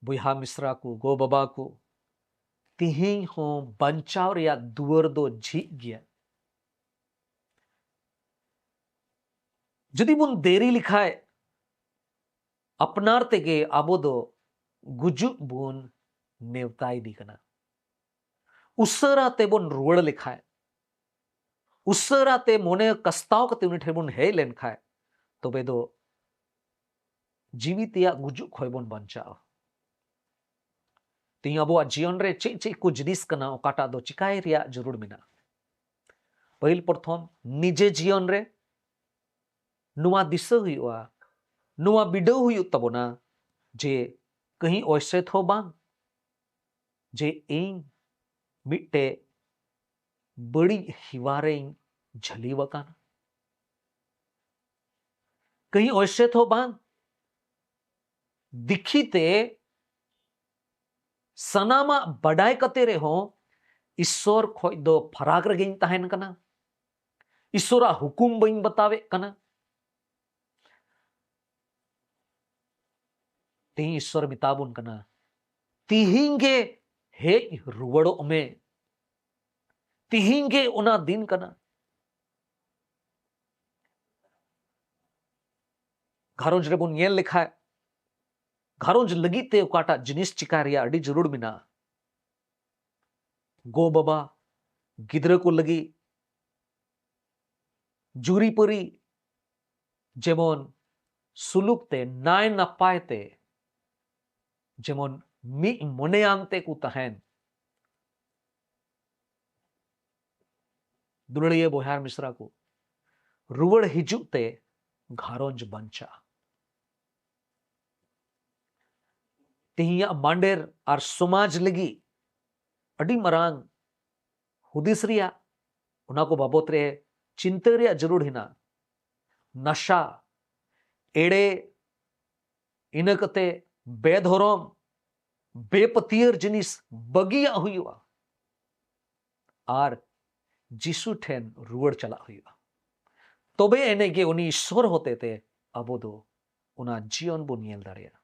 ᱵᱚᱭᱦᱟ ᱢᱤᱥᱨᱟ ᱠᱚ, ᱜᱚ ᱵᱟᱵᱟ ᱠᱚ, ᱛᱤᱦᱤᱧ ᱦᱚᱸ ᱵᱟᱧᱪᱟᱣ ᱨᱮᱭᱟᱜ ᱫᱩᱣᱟᱹᱨ ᱫᱚ ᱡᱷᱤᱡ ᱜᱮᱭᱟ᱾ ᱡᱩᱫᱤ ᱵᱚᱱ ᱫᱮᱨᱤ ᱞᱮᱠᱷᱟᱡ, ᱟᱯᱱᱟᱨ ᱛᱮᱜᱮ ᱟᱵᱚ ᱫᱚ ᱜᱩᱡᱩᱜ ᱵᱚᱱ ᱱᱮᱣᱛᱟ ᱤᱫᱤ ᱠᱟᱱᱟ᱾ ᱩᱥᱟᱹᱨᱟ ᱛᱮᱵᱚᱱ ᱨᱩᱣᱟᱹᱲ ᱞᱮᱠᱷᱟᱡ, ᱩᱥᱟᱹᱨᱟ ᱛᱮ ᱢᱚᱱᱮ ᱠᱟᱥᱛᱟᱣ ᱠᱟᱛᱮ ᱩᱱᱤ ᱴᱷᱮᱱ ᱵᱚᱱ ᱦᱮᱡ ᱞᱮᱱᱠᱷᱟᱡ, ᱛᱚᱵᱮ ᱫᱚ ᱡᱤᱣᱤ ᱛᱮᱭᱟᱜ ᱜᱩᱡᱩᱜ ᱠᱷᱚᱡ ᱵᱚᱱ ᱵᱟᱧᱪᱟᱜᱼᱟ᱾ ᱛᱮᱦᱮᱧ ᱟᱵᱚᱣᱟᱜ ᱡᱤᱭᱚᱱ ᱨᱮ ᱪᱮᱫ ᱪᱮᱫ ᱠᱚ ᱡᱤᱱᱤᱥ ᱠᱟᱱᱟ, ᱚᱠᱟᱴᱟᱜ ᱫᱚ ᱪᱤᱠᱟᱭ ᱨᱮᱭᱟᱜ ᱡᱟᱹᱨᱩᱲ ᱢᱮᱱᱟᱜᱼᱟ? ᱯᱟᱹᱦᱤᱞ ᱯᱨᱚᱛᱷᱚᱢ, ᱱᱤᱡᱮ ᱡᱤᱭᱚᱱ ᱨᱮ ᱱᱚᱣᱟ ᱫᱤᱥᱟᱹ ᱦᱩᱭᱩᱜᱼᱟ, ᱱᱚᱣᱟ ᱵᱤᱰᱟᱹᱣ ᱦᱩᱭᱩᱜ ᱛᱟᱵᱚᱱᱟ ᱡᱮ ᱠᱟᱹᱦᱤ ᱚᱭᱥᱮ ᱛᱷᱚ ᱵᱟᱝ ᱡᱮ ᱤᱧ ᱢᱤᱫᱴᱮᱡ ᱵᱟᱹᱲᱤᱡ ᱦᱮᱣᱟ ᱨᱮᱧ ᱡᱷᱟᱹᱞᱤ ᱟᱠᱟᱱᱟ᱾ ᱠᱟᱹᱦᱤ ᱚᱭᱥᱮ ᱛᱷᱚ ᱵᱟᱝ, ᱫᱤᱠᱷᱤ ᱛᱮ ᱥᱟᱱᱟᱢᱟᱜ ᱵᱟᱰᱟᱭ ᱠᱟᱛᱮ ᱨᱮᱦᱚᱸ ᱤᱥᱥᱚᱨ ᱠᱷᱚᱡ ᱫᱚ ᱯᱷᱟᱨᱟᱠ ᱨᱮᱜᱮᱧ ᱛᱟᱦᱮᱱ ᱠᱟᱱᱟ᱾ ᱤᱥᱥᱚᱨᱟᱜ ᱦᱩᱠᱩᱢ ᱵᱟᱹᱧ ᱵᱟᱛᱟᱣᱮᱫ ᱠᱟᱱᱟ᱾ ᱛᱮᱦᱤᱧ ᱤᱥᱥᱚᱨ ᱢᱮᱛᱟ ᱵᱚᱱ ᱠᱟᱱᱟ, ᱛᱤᱦᱤᱧ ᱜᱮ ᱦᱮᱡ ᱨᱩᱣᱟᱹᱲᱚᱜ ᱢᱮ᱾ ᱛᱤᱦᱤᱧ ᱜᱮ ᱚᱱᱟ ᱫᱤᱱ ᱠᱟᱱᱟ᱾ ᱜᱷᱟᱨᱚᱸᱡᱽ ᱨᱮᱵᱚᱱ ᱧᱮᱞ ᱞᱮᱠᱷᱟᱡ, ᱜᱷᱟᱨᱚᱸᱡᱽ ᱞᱟᱹᱜᱤᱫ ᱛᱮ ᱚᱠᱟᱴᱟᱜ ᱡᱤᱱᱤᱥ ᱪᱤᱠᱟ ᱨᱮᱭᱟᱜ ᱟᱹᱰᱤ ᱡᱟᱹᱨᱩᱲ ᱢᱮᱱᱟᱜᱼᱟ, ᱜᱚ ᱵᱟᱵᱟ, ᱜᱤᱫᱽᱨᱟᱹ ᱠᱚ ᱞᱟᱹᱜᱤᱫ ᱡᱩᱨᱤᱯᱟᱹᱨᱤ ᱡᱮᱢᱚᱱ ᱥᱩᱞᱩᱠ ᱛᱮ, ᱱᱟᱭ ᱱᱟᱯᱟᱭ ᱛᱮ, ᱡᱮᱢᱚᱱ ᱢᱤᱫ ᱢᱚᱱᱮᱭᱟᱱ ᱛᱮ ᱠᱚ ᱛᱟᱦᱮᱱ᱾ ᱫᱩᱞᱟᱹᱲᱤᱭᱟᱹ ᱵᱚᱭᱦᱟ ᱟᱨ ᱢᱤᱥᱨᱟ ᱠᱚ, ᱨᱩᱣᱟᱹᱲ ᱦᱤᱡᱩᱜ ᱛᱮ ᱜᱷᱟᱨᱚᱸᱡᱽ ᱵᱟᱧᱪᱟᱜᱼᱟ᱾ ᱛᱮᱦᱮᱧᱟᱜ ᱢᱟᱸᱰᱮᱨ ᱟᱨ ᱥᱚᱢᱟᱡᱽ ᱞᱟᱹᱜᱤᱫ ᱟᱹᱰᱤ ᱢᱟᱨᱟᱝ ᱦᱩᱫᱤᱥ ᱨᱮᱭᱟᱜ, ᱚᱱᱟ ᱠᱚ ᱵᱟᱵᱚᱛ ᱨᱮ ᱪᱤᱱᱛᱟᱹ ᱨᱮᱭᱟᱜ ᱡᱟᱹᱨᱩᱲ ᱦᱮᱱᱟᱜ᱾ ᱱᱟᱥᱟ, ᱮᱲᱮ, ᱤᱱᱟᱹ ᱠᱟᱛᱮ ᱵᱮᱫᱷᱚᱨᱚᱢ, ᱵᱮᱯᱟᱹᱛᱭᱟᱹᱨ ᱡᱤᱱᱤᱥ ᱵᱟᱹᱜᱤᱭᱟᱜ ᱦᱩᱭᱩᱜᱼᱟ ᱟᱨ ᱡᱤᱥᱩ ᱴᱷᱮᱱ ᱨᱩᱣᱟᱹᱲ ᱪᱟᱞᱟᱜ ᱦᱩᱭᱩᱜᱼᱟ᱾ ᱛᱚᱵᱮ ᱮᱱᱮᱡ ᱜᱮ ᱩᱱᱤ ᱤᱥᱥᱚᱨ ᱦᱚᱛᱮᱛᱮ ᱟᱵᱚ ᱫᱚ ᱚᱱᱟ ᱡᱤᱭᱚᱱ ᱵᱚᱱ ᱧᱮᱞ ᱫᱟᱲᱮᱭᱟᱜᱼᱟ᱾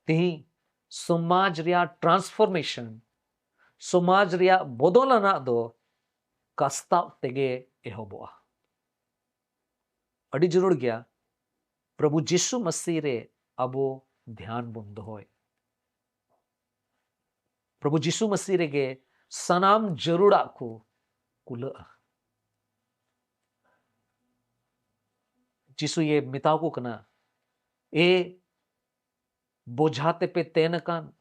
ᱛᱮᱦᱮᱧ ᱥᱚᱢᱟᱡᱽ ᱨᱮᱭᱟᱜ transformation, ᱥᱚᱢᱟᱡᱽ ᱨᱮᱭᱟᱜ ᱵᱚᱫᱚᱞ ᱟᱱᱟᱜ ᱫᱚ ᱠᱟᱥᱛᱟᱣ ᱛᱮᱜᱮ ᱮᱦᱚᱵᱚᱜᱼᱟ᱾ ᱟᱹᱰᱤ ᱡᱟᱹᱨᱩᱲ ᱜᱮᱭᱟ ᱯᱨᱚᱵᱷᱩ ᱡᱤᱥᱩ ᱢᱟᱹᱥᱤ ᱨᱮ ᱟᱵᱚ ᱫᱷᱮᱭᱟᱱ ᱵᱚᱱ ᱫᱚᱦᱚᱭ᱾ ᱯᱨᱚᱵᱷᱩ ᱡᱤᱥᱩ ᱢᱟᱹᱥᱤ ᱨᱮᱜᱮ ᱥᱟᱱᱟᱢ ᱡᱟᱹᱨᱩᱲᱟᱜ ᱠᱚ ᱠᱩᱞᱟᱹᱜᱼᱟ᱾ ᱡᱤᱥᱩᱭᱮ ᱢᱮᱛᱟ ᱠᱚ ᱠᱟᱱᱟ, "ᱮ ᱵᱳᱡᱷᱟ ᱛᱮᱯᱮ ᱛᱮᱱ ᱟᱠᱟᱱ,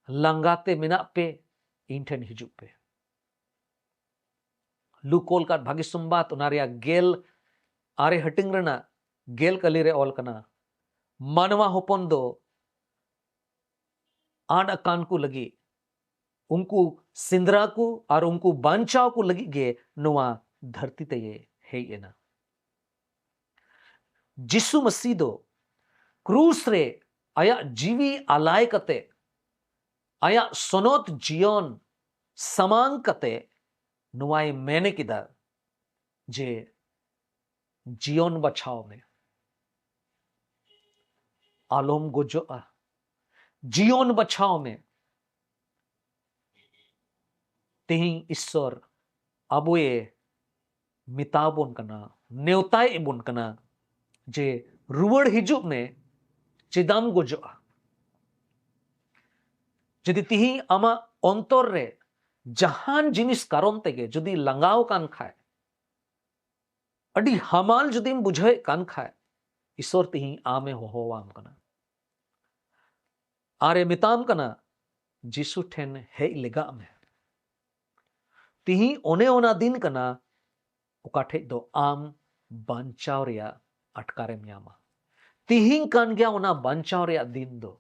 ᱞᱟᱸᱜᱟ ᱛᱮ ᱢᱮᱱᱟᱜ ᱯᱮ, ᱤᱧ ᱴᱷᱮᱱ ᱦᱤᱡᱩᱜ ᱯᱮ᱾" ᱞᱩᱠ ᱚᱞ ᱠᱟᱫ ᱵᱷᱟᱹᱜᱤ ᱥᱚᱢᱵᱟᱫ, ᱚᱱᱟ ᱨᱮᱭᱟᱜ ᱜᱮᱞ ᱟᱨᱮ ᱦᱟᱹᱴᱤᱧ ᱨᱮᱱᱟᱜ ᱜᱮᱞ ᱠᱟᱹᱞᱤ ᱨᱮ ᱚᱞ ᱠᱟᱱᱟ, ᱢᱟᱱᱣᱟ ᱦᱚᱯᱚᱱ ᱫᱚ ᱟᱫ ᱟᱠᱟᱱ ᱠᱚ ᱞᱟᱹᱜᱤᱫ, ᱩᱱᱠᱩ ᱥᱮᱸᱫᱽᱨᱟ ᱠᱚ ᱟᱨ ᱩᱱᱠᱩ ᱵᱟᱧᱪᱟᱣ ᱠᱚ ᱞᱟᱹᱜᱤᱫ ᱜᱮ ᱱᱚᱣᱟ ᱫᱷᱟᱹᱨᱛᱤ ᱛᱮᱭ ᱦᱮᱡ ᱮᱱᱟ᱾ ᱡᱤᱥᱩ ᱢᱟᱹᱥᱤ ᱫᱚ ᱠᱨᱩᱥ ᱨᱮ ᱟᱭᱟᱜ ᱡᱤᱣᱤ ᱟᱞᱟᱭ ᱠᱟᱛᱮ, ᱟᱭᱟᱜ ᱥᱚᱱᱚᱛ ᱡᱤᱭᱚᱱ ᱥᱟᱢᱟᱝ ᱠᱟᱛᱮ ᱱᱚᱣᱟᱭ ᱢᱮᱱ ᱠᱮᱫᱟ ᱡᱮ, "ᱡᱤᱭᱚᱱ ᱵᱟᱪᱷᱟᱣ ᱢᱮ, ᱟᱞᱚᱢ ᱜᱚᱡᱚᱜᱼᱟ, ᱡᱤᱭᱚᱱ ᱵᱟᱪᱷᱟᱣ ᱢᱮ᱾" ᱛᱮᱦᱮᱧ ᱤᱥᱥᱚᱨ ᱟᱵᱚᱭᱮ ᱢᱮᱛᱟ ᱵᱚᱱ ᱠᱟᱱᱟ, ᱱᱮᱣᱛᱟᱭᱮᱫ ᱵᱚᱱ ᱠᱟᱱᱟ ᱡᱮ, "ᱨᱩᱣᱟᱹᱲ ᱦᱤᱡᱩᱜ ᱢᱮ, ᱪᱮᱫᱟᱢ ᱜᱚᱡᱚᱜᱼᱟ?" ᱡᱩᱫᱤ ᱛᱮᱦᱮᱧ ᱟᱢᱟᱜ ᱚᱱᱛᱚᱨ ᱨᱮ ᱡᱟᱦᱟᱱ ᱡᱤᱱᱤᱥ ᱠᱟᱨᱚᱱ ᱛᱮᱜᱮ ᱡᱩᱫᱤ ᱞᱟᱸᱜᱟᱣ ᱟᱠᱟᱱ ᱠᱷᱟᱡ, ᱟᱹᱰᱤ ᱦᱟᱢᱟᱞ ᱡᱩᱫᱤᱢ ᱵᱩᱡᱷᱟᱹᱣᱮᱫ ᱠᱟᱱ ᱠᱷᱟᱡ, ᱤᱥᱚᱨ ᱛᱮᱦᱮᱧ ᱟᱢᱮ ᱦᱚᱦᱚᱣᱟᱢ ᱠᱟᱱᱟ᱾ ᱟᱨᱮ ᱢᱮᱛᱟᱢ ᱠᱟᱱᱟ, ᱡᱤᱥᱩ ᱴᱷᱮᱱ ᱦᱮᱡ ᱞᱮᱜᱟᱜ ᱢᱮ᱾ ᱛᱤᱦᱤᱧ ᱚᱱᱮ ᱚᱱᱟ ᱫᱤᱱ ᱠᱟᱱᱟ, ᱚᱠᱟ ᱴᱷᱮᱡ ᱫᱚ ᱟᱢ ᱵᱟᱧᱪᱟᱣ ᱨᱮᱭᱟᱜ ᱟᱴᱠᱟᱨᱮᱢ ᱧᱟᱢᱟ᱾ ᱛᱤᱦᱤᱧ ᱠᱟᱱ ᱜᱮᱭᱟ ᱚᱱᱟ ᱵᱟᱧᱪᱟᱣ ᱨᱮᱭᱟᱜ ᱫᱤᱱ ᱫᱚ᱾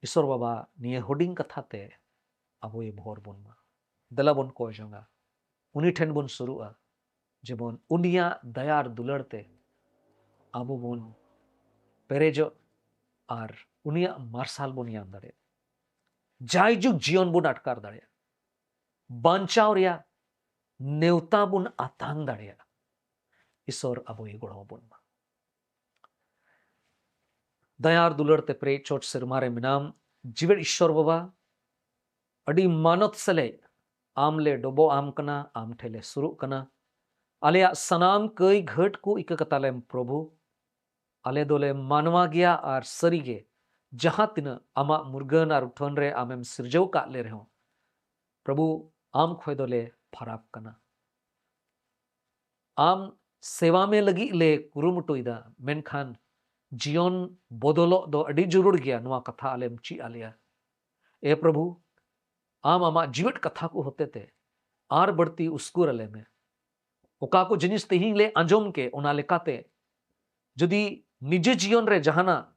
ᱤᱥᱚᱨ ᱵᱟᱵᱟ ᱱᱤᱭᱟᱹ ᱦᱩᱰᱤᱧ ᱠᱟᱛᱷᱟ ᱛᱮ ᱟᱵᱚᱭ ᱵᱷᱚᱨ ᱵᱚᱱ ᱢᱟ᱾ ᱫᱮᱞᱟ ᱵᱚᱱ ᱠᱚᱭ ᱡᱚᱝᱟ, ᱩᱱᱤ ᱴᱷᱮᱱ ᱵᱚᱱ ᱥᱩᱨᱩᱜᱼᱟ, ᱡᱮᱢᱚᱱ ᱩᱱᱤᱭᱟᱜ ᱫᱟᱭᱟ ᱟᱨ ᱫᱩᱞᱟᱹᱲ ᱛᱮ ᱟᱵᱚ ᱵᱚᱱ ᱯᱮᱨᱮᱡᱚᱜ ᱟᱨ ᱩᱱᱤᱭᱟᱜ ᱢᱟᱨᱥᱟᱞ ᱵᱚᱱ ᱧᱟᱢ ᱫᱟᱲᱮᱭᱟᱜ, ᱡᱟᱭᱡᱩᱜᱽ ᱡᱤᱭᱚᱱ ᱵᱚᱱ ᱟᱴᱠᱟᱨ ᱫᱟᱲᱮᱭᱟᱜ, ᱵᱟᱧᱪᱟᱣ ᱨᱮᱭᱟᱜ ᱱᱮᱣᱛᱟ ᱵᱚᱱ ᱟᱛᱟᱝ ᱫᱟᱲᱮᱭᱟᱜ᱾ ᱤᱥᱚᱨ ᱟᱵᱚᱭ ᱜᱚᱲᱚ ᱟᱵᱚᱱ ᱢᱟ᱾ ᱫᱟᱭᱟ ᱟᱨ ᱫᱩᱞᱟᱹᱲ ᱛᱮ ᱯᱮᱨᱮᱡ ᱪᱚᱴ ᱥᱮᱨᱢᱟ ᱨᱮ ᱢᱮᱱᱟᱢ, ᱡᱤᱣᱮᱫ ᱤᱥᱚᱨ ᱵᱟᱵᱟ, ᱟᱹᱰᱤ ᱢᱟᱱᱚᱛ ᱥᱮᱞᱮᱫ ᱟᱢ ᱞᱮ ᱰᱚᱵᱚᱜ ᱟᱢ ᱠᱟᱱᱟ, ᱟᱢ ᱴᱷᱮᱱ ᱞᱮ ᱥᱩᱨᱩᱜ ᱠᱟᱱᱟ᱾ ᱟᱞᱮᱭᱟᱜ ᱥᱟᱱᱟᱢ ᱠᱟᱹᱭ ᱜᱷᱟᱹᱴ ᱠᱚ ᱤᱠᱟᱹ ᱠᱟᱛᱟᱞᱮᱢ ᱯᱨᱚᱵᱷᱩ᱾ ᱟᱞᱮ ᱫᱚᱞᱮ ᱢᱟᱱᱣᱟ ᱜᱮᱭᱟ ᱟᱨ ᱥᱟᱹᱨᱤ ᱜᱮ ᱡᱟᱦᱟᱸ ᱛᱤᱱᱟᱹᱜ ᱟᱢᱟᱜ ᱢᱩᱨᱜᱟᱹᱱ ᱟᱨ ᱩᱴᱷᱟᱹᱱ ᱨᱮ ᱟᱢᱮᱢ ᱥᱤᱨᱡᱟᱹᱣ ᱠᱟᱜ ᱞᱮ ᱨᱮᱦᱚᱸ, ᱯᱨᱚᱵᱷᱩ, ᱟᱢ ᱠᱷᱚᱡ ᱫᱚᱞᱮ ᱯᱷᱟᱨᱟᱠ ᱠᱟᱱᱟ᱾ ᱟᱢ ᱥᱮᱵᱟ ᱢᱮ ᱞᱟᱹᱜᱤᱫ ᱞᱮ ᱠᱩᱨᱩᱢᱩᱴᱩᱭᱮᱫᱟ, ᱢᱮᱱᱠᱷᱟᱱ ᱡᱤᱭᱚᱱ ᱵᱚᱫᱚᱞᱚᱜ ᱫᱚ ᱟᱹᱰᱤ ᱡᱟᱹᱨᱩᱲ ᱜᱮᱭᱟ᱾ ᱱᱚᱣᱟ ᱠᱟᱛᱷᱟ ᱟᱞᱮᱢ ᱪᱮᱫ ᱟᱞᱮᱭᱟ᱾ ᱮ ᱯᱨᱚᱵᱷᱩ, ᱟᱢ ᱟᱢᱟᱜ ᱡᱤᱣᱮᱫ ᱠᱟᱛᱷᱟ ᱠᱚ ᱦᱚᱛᱮᱛᱮ ᱟᱨ ᱵᱟᱹᱲᱛᱤ ᱩᱥᱠᱩᱨ ᱟᱞᱮ ᱢᱮ᱾ ᱚᱠᱟ ᱠᱚ ᱡᱤᱱᱤᱥ ᱛᱮᱦᱤᱧ ᱞᱮ ᱟᱸᱡᱚᱢ ᱠᱮ, ᱚᱱᱟ ᱞᱮᱠᱟᱛᱮ ᱡᱩᱫᱤ ᱱᱤᱡᱮ ᱡᱤᱭᱚᱱ ᱨᱮ ᱡᱟᱦᱟᱱᱟᱜ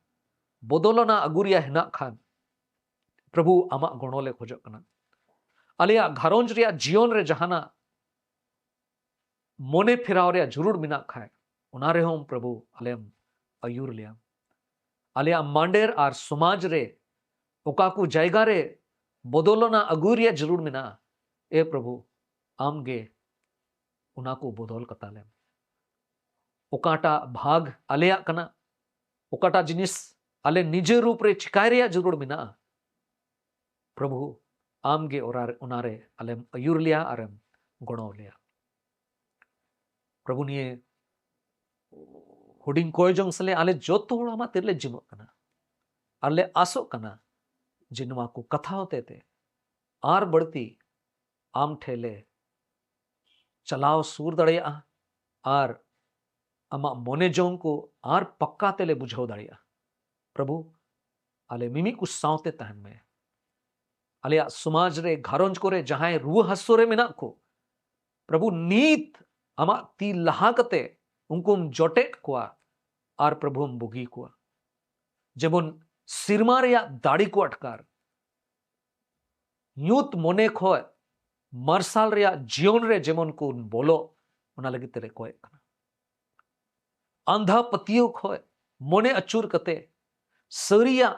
ᱵᱚᱫᱚᱞ ᱟᱱᱟᱜ ᱟᱹᱜᱩ ᱨᱮᱭᱟᱜ ᱦᱮᱱᱟᱜ ᱠᱷᱟᱱ, ᱯᱨᱚᱵᱷᱩ, ᱟᱢᱟᱜ ᱜᱚᱲᱚ ᱞᱮ ᱠᱷᱚᱡᱚᱜ ᱠᱟᱱᱟ᱾ ᱟᱞᱮᱭᱟᱜ ᱜᱷᱟᱨᱚᱸᱡᱽ ᱨᱮᱭᱟᱜ ᱡᱤᱭᱚᱱ ᱨᱮ ᱡᱟᱦᱟᱱᱟᱜ ᱢᱚᱱᱮ ᱯᱷᱮᱨᱟᱣ ᱨᱮᱭᱟᱜ ᱡᱟᱹᱨᱩᱲ ᱢᱮᱱᱟᱜ ᱠᱷᱟᱱ, ᱚᱱᱟ ᱨᱮᱦᱚᱸ ᱯᱨᱚᱵᱷᱩ ᱟᱞᱮᱢ ᱟᱹᱭᱩᱨ ᱞᱮᱭᱟ᱾ ᱟᱞᱮᱭᱟᱜ ᱢᱟᱸᱰᱮᱨ ᱟᱨ ᱥᱚᱢᱟᱡᱽ ᱨᱮ ᱚᱠᱟ ᱠᱚ ᱡᱟᱭᱜᱟ ᱨᱮ ᱵᱚᱫᱚᱞ ᱟᱱᱟᱜ ᱟᱹᱜᱩᱭ ᱨᱮᱭᱟᱜ ᱡᱟᱹᱨᱩᱲ ᱢᱮᱱᱟᱜᱼᱟ, ᱮ ᱯᱨᱚᱵᱷᱩ, ᱟᱢ ᱜᱮ ᱚᱱᱟ ᱠᱚ ᱵᱚᱫᱚᱞ ᱠᱟᱛᱟ ᱞᱮᱢ᱾ ᱚᱠᱟᱴᱟᱜ ᱵᱷᱟᱜᱽ ᱟᱞᱮᱭᱟᱜ ᱠᱟᱱᱟ, ᱚᱠᱟᱴᱟᱜ ᱡᱤᱱᱤᱥ ᱟᱞᱮ ᱱᱤᱡᱮ ᱨᱩᱯ ᱨᱮ ᱪᱤᱠᱟᱭ ᱨᱮᱭᱟᱜ ᱡᱟᱹᱨᱩᱲ ᱢᱮᱱᱟᱜᱼᱟ, ᱯᱨᱚᱵᱷᱩ, ᱟᱢ ᱜᱮ ᱚᱨᱟ-, ᱚᱱᱟ ᱨᱮ ᱟᱞᱮᱢ ᱟᱹᱭᱩᱨ ᱞᱮᱭᱟ ᱟᱨᱮᱢ ᱜᱚᱲᱚ ᱞᱮᱭᱟ᱾ ᱯᱨᱚᱵᱷᱩ, ᱱᱤᱭᱟᱹ ᱦᱩᱰᱤᱧ ᱠᱚᱭ ᱡᱚᱝ ᱥᱟᱞᱮ ᱟᱞᱮ ᱡᱚᱛᱚ ᱦᱚᱲ ᱟᱢᱟᱜ ᱛᱤᱨᱮᱞᱮ ᱡᱤᱢᱟᱹᱜ ᱠᱟᱱᱟ ᱟᱨ ᱞᱮ ᱟᱥᱚᱜ ᱠᱟᱱᱟ ᱡᱮ ᱱᱚᱣᱟ ᱠᱚ ᱠᱟᱛᱷᱟ ᱦᱚᱛᱮ ᱛᱮ ᱟᱨ ᱵᱟᱹᱲᱛᱤ ᱟᱢ ᱴᱷᱮᱱ ᱞᱮ ᱪᱟᱞᱟᱣ ᱥᱩᱨ ᱫᱟᱲᱮᱭᱟᱜᱼᱟ ᱟᱨ ᱟᱢᱟᱜ ᱢᱚᱱᱮ ᱡᱚᱝ ᱠᱚ ᱟᱨ ᱯᱟᱠᱠᱟ ᱛᱮᱞᱮ ᱵᱩᱡᱷᱟᱹᱣ ᱫᱟᱲᱮᱭᱟᱜᱼᱟ᱾ ᱯᱨᱚᱵᱷᱩ, ᱟᱞᱮ ᱢᱤᱢᱤᱫ ᱠᱚ ᱥᱟᱶᱛᱮ ᱛᱟᱦᱮᱱ ᱢᱮ᱾ ᱟᱞᱮᱭᱟᱜ ᱥᱚᱢᱟᱡᱽ ᱨᱮ, ᱜᱷᱟᱨᱚᱸᱡᱽ ᱠᱚᱨᱮ ᱡᱟᱦᱟᱸᱭ ᱨᱩᱣᱟᱹ ᱦᱟᱹᱥᱩ ᱨᱮ ᱢᱮᱱᱟᱜ ᱠᱚ, ᱯᱨᱚᱵᱷᱩ, ᱱᱤᱛ ᱟᱢᱟᱜ ᱛᱤ ᱞᱟᱦᱟ ᱠᱟᱛᱮ ᱩᱱᱠᱩᱢ ᱡᱚᱴᱮᱫ ᱠᱚᱣᱟ ᱟᱨ ᱯᱨᱚᱵᱷᱩᱢ ᱵᱩᱜᱤ ᱠᱚᱣᱟ᱾ ᱡᱮᱢᱚᱱ ᱥᱮᱨᱢᱟ ᱨᱮᱭᱟᱜ ᱫᱟᱲᱮ ᱠᱚ ᱟᱴᱠᱟᱨ, ᱧᱩᱛ ᱢᱚᱱᱮ ᱠᱷᱚᱡ ᱢᱟᱨᱥᱟᱞ ᱨᱮᱭᱟᱜ ᱡᱤᱭᱚᱱ ᱨᱮ ᱡᱮᱢᱚᱱ ᱠᱚ ᱵᱚᱞᱚᱜ, ᱚᱱᱟ ᱞᱟᱹᱜᱤᱫ ᱛᱮᱞᱮ ᱠᱚᱭᱮᱜ ᱠᱟᱱᱟ᱾ ᱟᱸᱫᱷᱟ ᱯᱟᱹᱛᱭᱟᱹᱣ ᱠᱷᱚᱡ ᱢᱚᱱᱮ ᱟᱹᱪᱩᱨ ᱠᱟᱛᱮ ᱥᱟᱹᱨᱤᱭᱟᱜ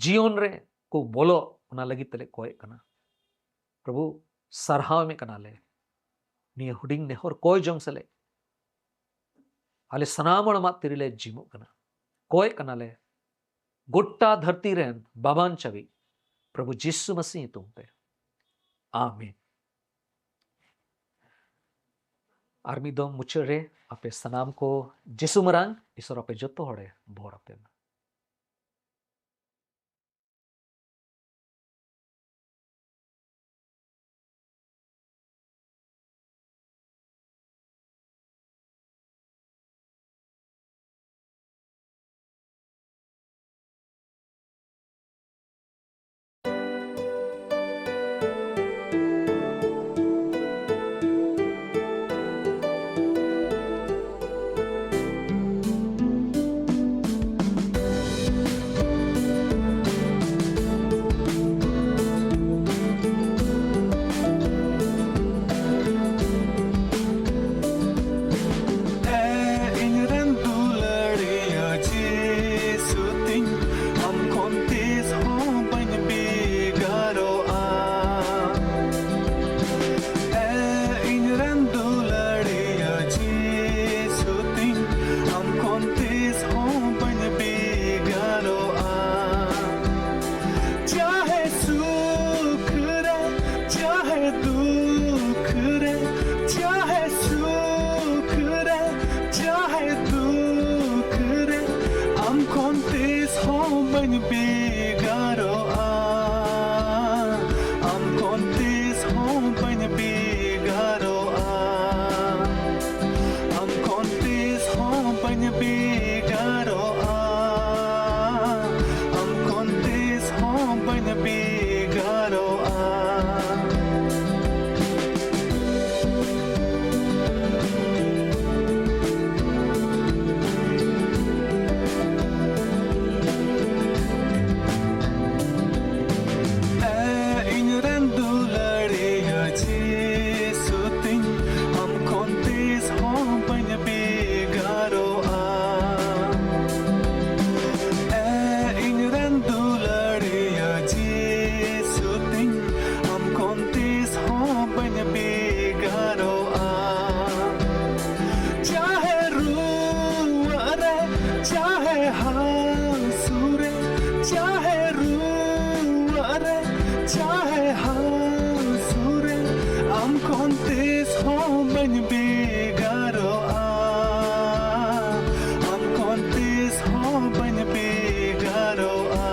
ᱡᱤᱭᱚᱱ ᱨᱮ ᱠᱚ ᱵᱚᱞᱚᱜ, ᱚᱱᱟ ᱞᱟᱹᱜᱤᱫ ᱛᱮᱞᱮ ᱠᱚᱭᱮᱜ ᱠᱟᱱᱟ᱾ ᱯᱨᱚᱵᱷᱩ, ᱥᱟᱨᱦᱟᱣ ᱮᱢᱮ ᱠᱟᱱᱟᱞᱮ᱾ ᱱᱤᱭᱟᱹ ᱦᱩᱰᱤᱧ ᱱᱮᱦᱚᱨ ᱠᱚᱭ ᱡᱚᱝ ᱥᱮᱞᱮ ᱟᱞᱮ ᱥᱟᱱᱟᱢ ᱦᱚᱲ ᱟᱢᱟᱜ ᱛᱤᱨᱮᱞᱮ ᱡᱤᱢᱚᱜ ᱠᱟᱱᱟ, ᱠᱚᱭᱮᱜ ᱠᱟᱱᱟᱞᱮ, ᱜᱚᱴᱟ ᱫᱷᱟᱹᱨᱛᱤ ᱨᱮᱱ ᱵᱟᱵᱟᱱ ᱪᱟᱹᱵᱤ, ᱯᱨᱚᱵᱷᱩ ᱡᱤᱥᱩ ᱢᱟᱥᱤ ᱧᱩᱛᱩᱢ ᱛᱮ, ᱟᱢᱮᱱ᱾ ᱟᱨ ᱢᱤᱫ ᱫᱚᱢ ᱢᱩᱪᱟᱹᱫ ᱨᱮ ᱟᱯᱮ ᱥᱟᱱᱟᱢ ᱠᱚ ᱡᱤᱥᱩ ᱢᱟᱨᱟᱝ ᱤᱥᱚᱨ ᱟᱯᱮ ᱡᱚᱛᱚ ᱦᱚᱲᱮ ᱵᱚᱨ ᱟᱯᱮ ᱢᱟ᱾ ᱵᱟᱹᱧ ᱵᱷᱮᱜᱟᱨᱚᱜᱼᱟ, ᱟᱢ ᱠᱷᱚᱱ ᱛᱤᱥ ᱦᱚᱸ ᱵᱟᱹᱧ ᱵᱷᱮᱜᱟᱨᱚᱜᱼᱟ,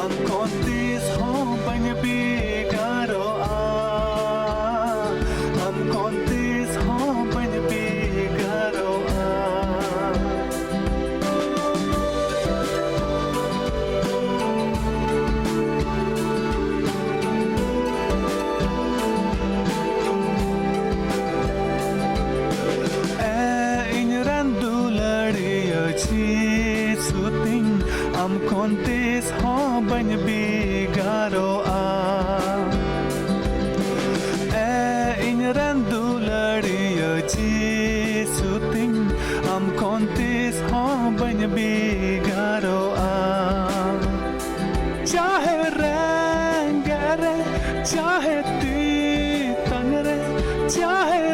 ᱟᱢ ᱠᱷᱚᱱ ᱛᱤᱥ ᱦᱚᱸ ᱵᱟᱹᱧ ᱵᱷᱮᱜᱟᱨᱚᱜᱼᱟ, ᱟᱢ ᱠᱷᱚᱱ ᱛᱤᱥ ᱦᱚᱸ ᱵᱟᱹᱧ ᱵᱷᱮᱜᱟᱨᱚᱜᱼᱟ᱾ ᱮ ᱤᱧ ᱨᱮᱱ ᱫᱩᱞᱟᱹᱲᱤᱭᱟᱹ ᱡᱤᱥᱩ ᱛᱤᱧ, ᱟᱢ ᱠᱷᱚᱱ ᱛᱤᱥ ᱦᱚᱸ ᱵᱟᱹᱧ ᱵᱷᱮᱜᱟᱨᱚᱜᱼᱟ᱾ ᱮ ᱤᱧ ᱨᱮᱱ ᱫᱩᱞᱟᱹᱲᱤᱭᱟᱹ ᱡᱤᱥᱩ ᱛᱤᱧ, ᱟᱢ ᱠᱷᱚᱱ ᱛᱤᱥ ᱦᱚᱸ ᱵᱟᱹᱧ ᱵᱷᱮᱜᱟᱨᱚᱜᱼᱟ᱾ ᱪᱟᱦᱮ ᱨᱮᱸᱜᱮᱡ ᱨᱮ, ᱪᱟᱦᱮ ᱛᱮᱛᱟᱝ ᱨᱮ, ᱪᱟᱦᱮ